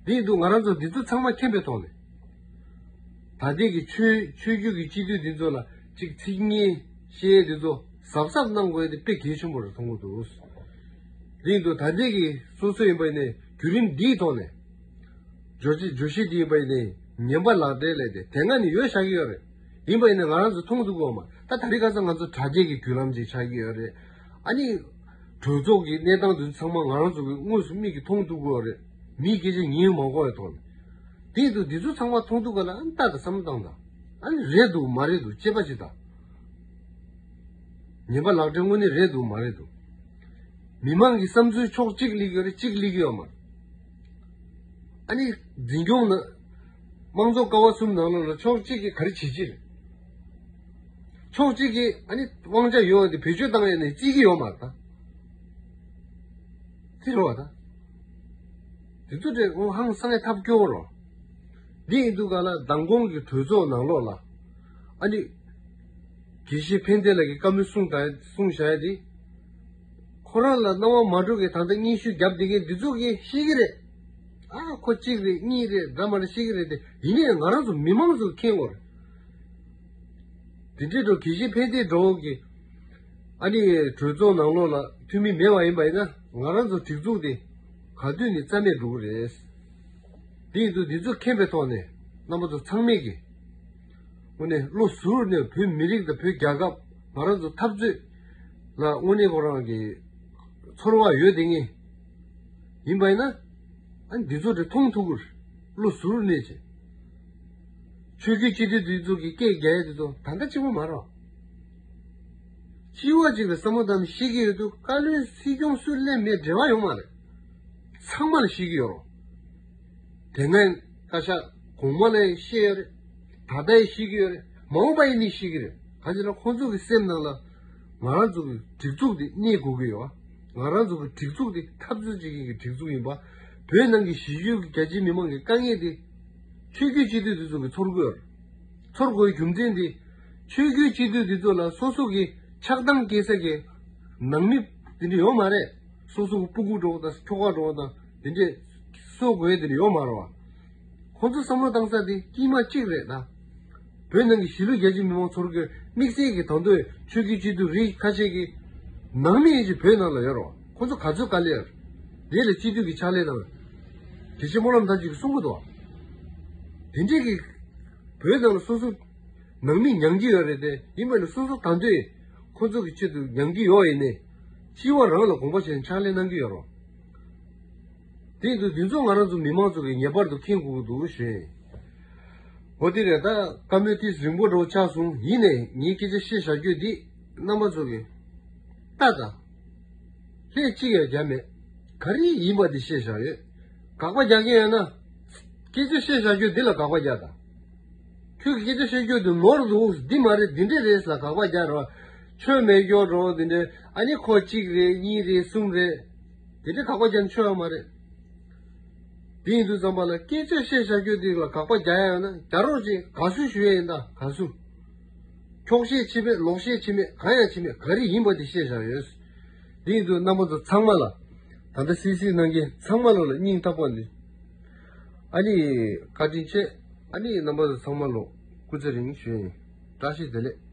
དེ་ཡིན་དུས་ང་རང་ཚོ་འདི་ཚོ་ཚང་མ་མཁྱེན་པའི་ཐོག་ནས། ད་ལྟའི་གི་ཆོས་ཆོས་བརྒྱུད་ཀྱི་སྤྱི་འཐུས་འདི་ཚོ་ལ་ཅིག་ཚིག་ངན་བཤད་ཡས་འདི་ཚོ་གཟབ་གཟབ་གནང་དགོས་ཡས་དེ་དཔེ་གལ་ཆེན་པོ་རེད་མཐོང་གི་འདུག་དེ་ཡིན་དུས་ད་ལྟའི་གི་སོ་སོ་ཡིན་པ་ཡིན་ནའི་བརྒྱུད་རིམ་འདིའི་ཐོག་ནས། བརྗོད་གཞི་བརྗོད་གཞི་འདི་ཡིན་པ་ཡིན་ནའི་ངན་པ་ལག་འབྲེལ་ལས་དེ་དེ་སྔ་ནས་ཡོད་བཞག་གི་ཡོད་རེད། ཡིན་པ་ཡིན་ནའི་ང་རང་ཚོ་མཐོང་ཐུབ་ཀྱི་ཡོད་མ་རེད། ད་ད་རེས་ཁ་སང་ང་ཚོ་དྲ་རྒྱའི་གི་བརྒྱུད་ལམ་ཅིག་ཆགས་ཀྱི་ཡོད་རེད། ཨ་ནི། གྲོས་ཚོགས་ཀྱི་གནས་སྟངས་དེ་ཚོ་ཚང་མ་ང་རང་ཚོ་གི་དངོས་སུ་མིག་གིས་མཐོང་ཐུབ་ཀྱི་ཡོད་རེད། མིའི་སྐད་ཆ་ཉན་མ་དགོས་པའི་ཐོག་ནས། དེ་ཡིན་དུས་འདི་ཚོ་ཚང་མ་མཐོང་ཐུབ་ག་ལ་ཨ་ནི་ལྟ་དང་བསམ་བློ་བཏང་དང་། ཨ་ནི་རེད་འདུག་མ་རེད་འདུག་དཔྱད་པ་ཅིག་དང་། ངན་པ་ལག་འབྲེལ་དངོས་གནས་རེད་འདུག་མ་རེད་འདུག་མི་མང་གི་བསམ་ཚུལ་ཕྱོགས་གཅིག་སླེབས་ཀྱི་ཡོད་རེད། གཅིག་སླེབས་ཀྱི་ཡོད་མ་རེད། ཨ་ནི་འཛིན་སྐྱོང་ནང་། དམངས་གཙོ་ཀ་བ་གསུམ་ནང་ལོགས་ལ་ཕྱོགས་གཅིག་གིས་ག་རེ་བྱེད་ཀྱི་རེད། ཕྱོགས་གཅིག་གིས་ཨ་ནི་དབང་ཆ་ཡོད་དེ་བེད་སྤྱོད་བཏང་ཡས་ནས་བརྩི་གི་ཡོད་མ་རེད་ད། དེ་རེད་བ་ད། དེ་ཚོ་དེ་འོ་ཧང་སང་ཡས་ཐབས་སྐྱོ་བོ་རེད། འདི་ཡིན་དུས་ག་ལ་མདང་དགོང་གི་གྲོས་ཚོགས་ནང་ལོགས་ལ། ཨ་ནི། དགེ་བཤེས་ཕན་བདེ་ལགས་ཀྱིས་བཀའ་མོལ་གསུངས་ད་གསུངས་བཞག་ཡ་དེ། ཁོ་རང་ལ་སྣང་བ་མ་འགྲོ་གི་ད་ལྟ་སྙན་ཞུ་བརྒྱབ་བསྡད་མཁན་འདི་ཚོ་གིས་ཤེས་ཀྱི་རེད། ཨ་ཁོ་གཅིག་རེད་གཉིས་རེད་འདྲ་མ་འདྲ་ཤེས་ཀྱི་རེད་དེ། ཡིན་ནའི་ང་རང་ཚོ་མི་མང་ཚོ་མཁྱེན་དགོས་རེད། དེ་འདྲའི་འགྲོ་དགེ་བཤེས་ཕན་བདེ་འགྲོ་གི། ཨ་ནི་གྲོས་ཚོགས་ནང་ལོགས་ལ་འཐུས་མི་མེད་པ་ཡིན་པ་ཡིན་ན་ང་རང་ཚོ་སྒྲིག་འཛུགས་དེ་ག་དུས་ནས་རྩ་མེད་འགྲོ་གི་རེད། དེ་ཡིན་དུས་འདི་ཚོ་མཁྱེན་པའི་ཐོག་ནས་རྣམ་པ་ཚོ་ཚང་མས་ཀྱི། དངོས་གནས་བློ་གཟུར་གནས་བོད་མི་རིགས་དང་བོད་རྒྱལ་ཁབ་ང་རང་ཚོ་འཐབ་རྩོད་ལ་དངོས་གནས་ཁོ་རང་གི་ཚོར་བ་ཡོད་དེ་ངེས་ཡིན་པ་ཡིན་ན། ཨ་འདི་ཚོ་དེ་མཐོང་ཐུབ་ཀྱི་རེད། བློ་གཟུར་གནས་བྱས། ཆོས་བརྒྱུད་སྤྱི་འཐུས་འདི་ཚོ་གི་སྐད་རྒྱག་ཡས་འདི་ཚོ་ད་ལྟ་གཅིག་པོ་མ་རེད། སྤྱི་བ་གཅིག་ལ་བསམ་བློ་བཏང་ནས་ཤེས་ཀྱི་ཡོད་དུས་བཀའ་བློན་སྲིད་སྐྱོང་སུ་སླེབས་མེད་འབྲེལ་བ་ཡོད་མ་རེད། ཚང་མ་ལ་ཤེས་ཀྱི་ཡོད་རེད། དེ་སྔའི་བཀའ་ཤག་གོང་མ་ལ་ཡང་བཤད་ཡོད་རེད། ད་ལྟ་ཡང་བཤད་ཀྱི་ཡོད་རེད། མ་འོངས་པ་ཡིན་ནའི་བཤད་ཀྱི་རེད། གང་ཡིན་ན་ཁོང་ཚོ་གི་སེམས་ནང་ལ་ང་རང་ཚོ་གི་སྒྲིག་འཛུགས་དེ་གནས་དགོས་ཀྱི་ཡོད། ང་རང་ཚོ་གི་སྒྲིག་འཛུགས་དེ་འཐབ་རྩོད་བྱེད་མཁན་གྱི་སྒྲིག་འཛུགས་ཡིན་པ། བོད་ནང་གི་གཞིས་བཞུགས་ཀྱི་རྒྱ་ཆེའི་མི་མང་གི་དཀའ་ངལ་དེ་ཆོས་བརྒྱུད་སྤྱི་འཐུས་དེ་ཚོ་གི་ཚོར་གྱི་ཡོད་རེད། ཚོར་དགོས་རྒྱུ་མཚན་དེ། ཆོས་བརྒྱུད་སྤྱི་འཐུས་འདི་ཚོ་ལ་སོ་སོ་གི་ཆགས་སྡང་སྐྱེ་ས་གི་ནང་མི་དེ་འདྲ་ཡོད་མ་རེད། སོ་སོ་གི་སྤུ་གུ་འདྲ་བོ་དང་ཁྱོ་ག་འདྲ་བོ་དང་དེ་འདྲས་གསོ་དགོས་དེ་འདྲ་ཡོད་མ་རེད་བ། ཁོང་ཚོ་བསམ་བློ་བཏང་ས་དེ་དཀྱིལ་མ་གཅིག་རེད་ད། བོད་ནང་གི་གཞིས་ལུས་རྒྱ་ཆེ་མི་མང་ཚོར་གི་དམིགས་བསལ་གྱི་ད་དུང་ཆོས་བརྒྱུད་སྤྱི་འཐུས་རིགས་ཁ་ཤས་ཀྱི་ནང་མི་ཡིན་གྱི་བོད་ནང་ལ་ཡོད་རེད་བ། ཁོང་ཚོ་ག་ཚོད་དཀའ་ལས་རེད། དེ་ལ་སྤྱི་འཐུས་ཀྱི་ཕྱག་ལས་དང་དེ་བཞིན་སྨོན་ལམ་ཐམས་ཅད་ཀྱི་གསུང་གི་འདུག་བ། དེ་འདྲས་ཀྱི་བོད་ནང་ལ་སོ་སོ། ནང་མི་མྱང་གི་ཡོད་རེད་དེ། ཡིན་པ་ནི་སོ་སོ་ད་དུང་ཁོ་ཚོ་གི་ཆེད་དུ་མྱང་གི་ཡོད་ཡིན་ནའི། སྤྱི་བ་རང་ལ་དགོངས་པ་བཞེས་ནས་ཕྱག་ལས་གནང་གི་ཡོད་རེད། དེ་ཡིན་དུས་འདི་ཚོ་ང་རང་ཚོ་མི་མང་ཚོ་གིས་ངེས་པར་དུ་མཁྱེན་དགོས་ཀྱི་འདུག་ཞུ་ཡིན། འོ་དེ་རེད། ད་བཀའ་མོལ་དེ་རིང་པོ་འདྲ་བོ་ཆགས་སོང་། ཡིན་ནའི་ངའི་སྐད་ཆ་བཤད་བཞག་རྒྱུ་འདི་རྣམ་པ་ཚོ་གིས་ལྟ་དང་། ལྷད་གཅིག་ཡང་རྒྱག་མེད། ག་རེ་ཡིན་པ་དེ་བཤད་བཞག་ཡོད། དགག་པ་རྒྱག་མཁན་ཡོད་ན། སྐད་ཆ་བཤད་བཞག་རྒྱུ་འདི་ལ་དགག་པ་རྒྱག་དང་། ཁྱོད་ཀྱི་སྐད་ཆ་བཤད་རྒྱུ་འདི་ནོར་འདུག་འདི་མ་རེད། འདི་འདྲས་རེད་ཟེར་ལ་དགག་པ་རྒྱག་རོགས། ཆོས་མེད་སྐྱོ་འགྲོ་འདི་འདྲས། ཨ་ནི་ཁོ་གཅིག་རེད་གཉིས་རེད་གསུམ་རེད། འདི་འདྲས་དགག་པ་རྒྱག་ན་ཆོས་ཡོད་མ་རེད། དེ་ཡིན་དུས་ཙམ་པ་ལ་སྐད་ཆ་བཤད་བཞག་རྒྱུ་འདི་ལ་དགག་པ་རྒྱག་ཡ་ཡོད་ན་རྒྱག་རོགས་ཅིག་དགའ་བསུ་ཞུ་ཡ་ཡིན་ད་དགའ་བསུ། འཁྱོག་བཤད་བྱེད་མེད་ལོག་བཤད་བྱེད་མེད་གང་ཡང་བྱེད་མེད་ག་རེ་ཡིན་པ་དེ་བཤད་བཞག་ཡོད། དེ་ཡིན་དུས་རྣམ་པ་ཚོ་ཚང་མ་ལ། ད་ལྟ་སིལ་སིལ་གནང་མཁན་ཚང་མ་ལ་ལ་སྙིང་ཐག་པ་ནས། ཨ་ནི། བཀའ་དྲིན་ཆེ། ཨ་ནི་རྣམ་པ་ཚོ་ཚང་མ་ལ་སྐུ་ཚེ་རིང་ཞུ་ཡིན། བཀྲ་ཤིས་བདེ་ལེགས།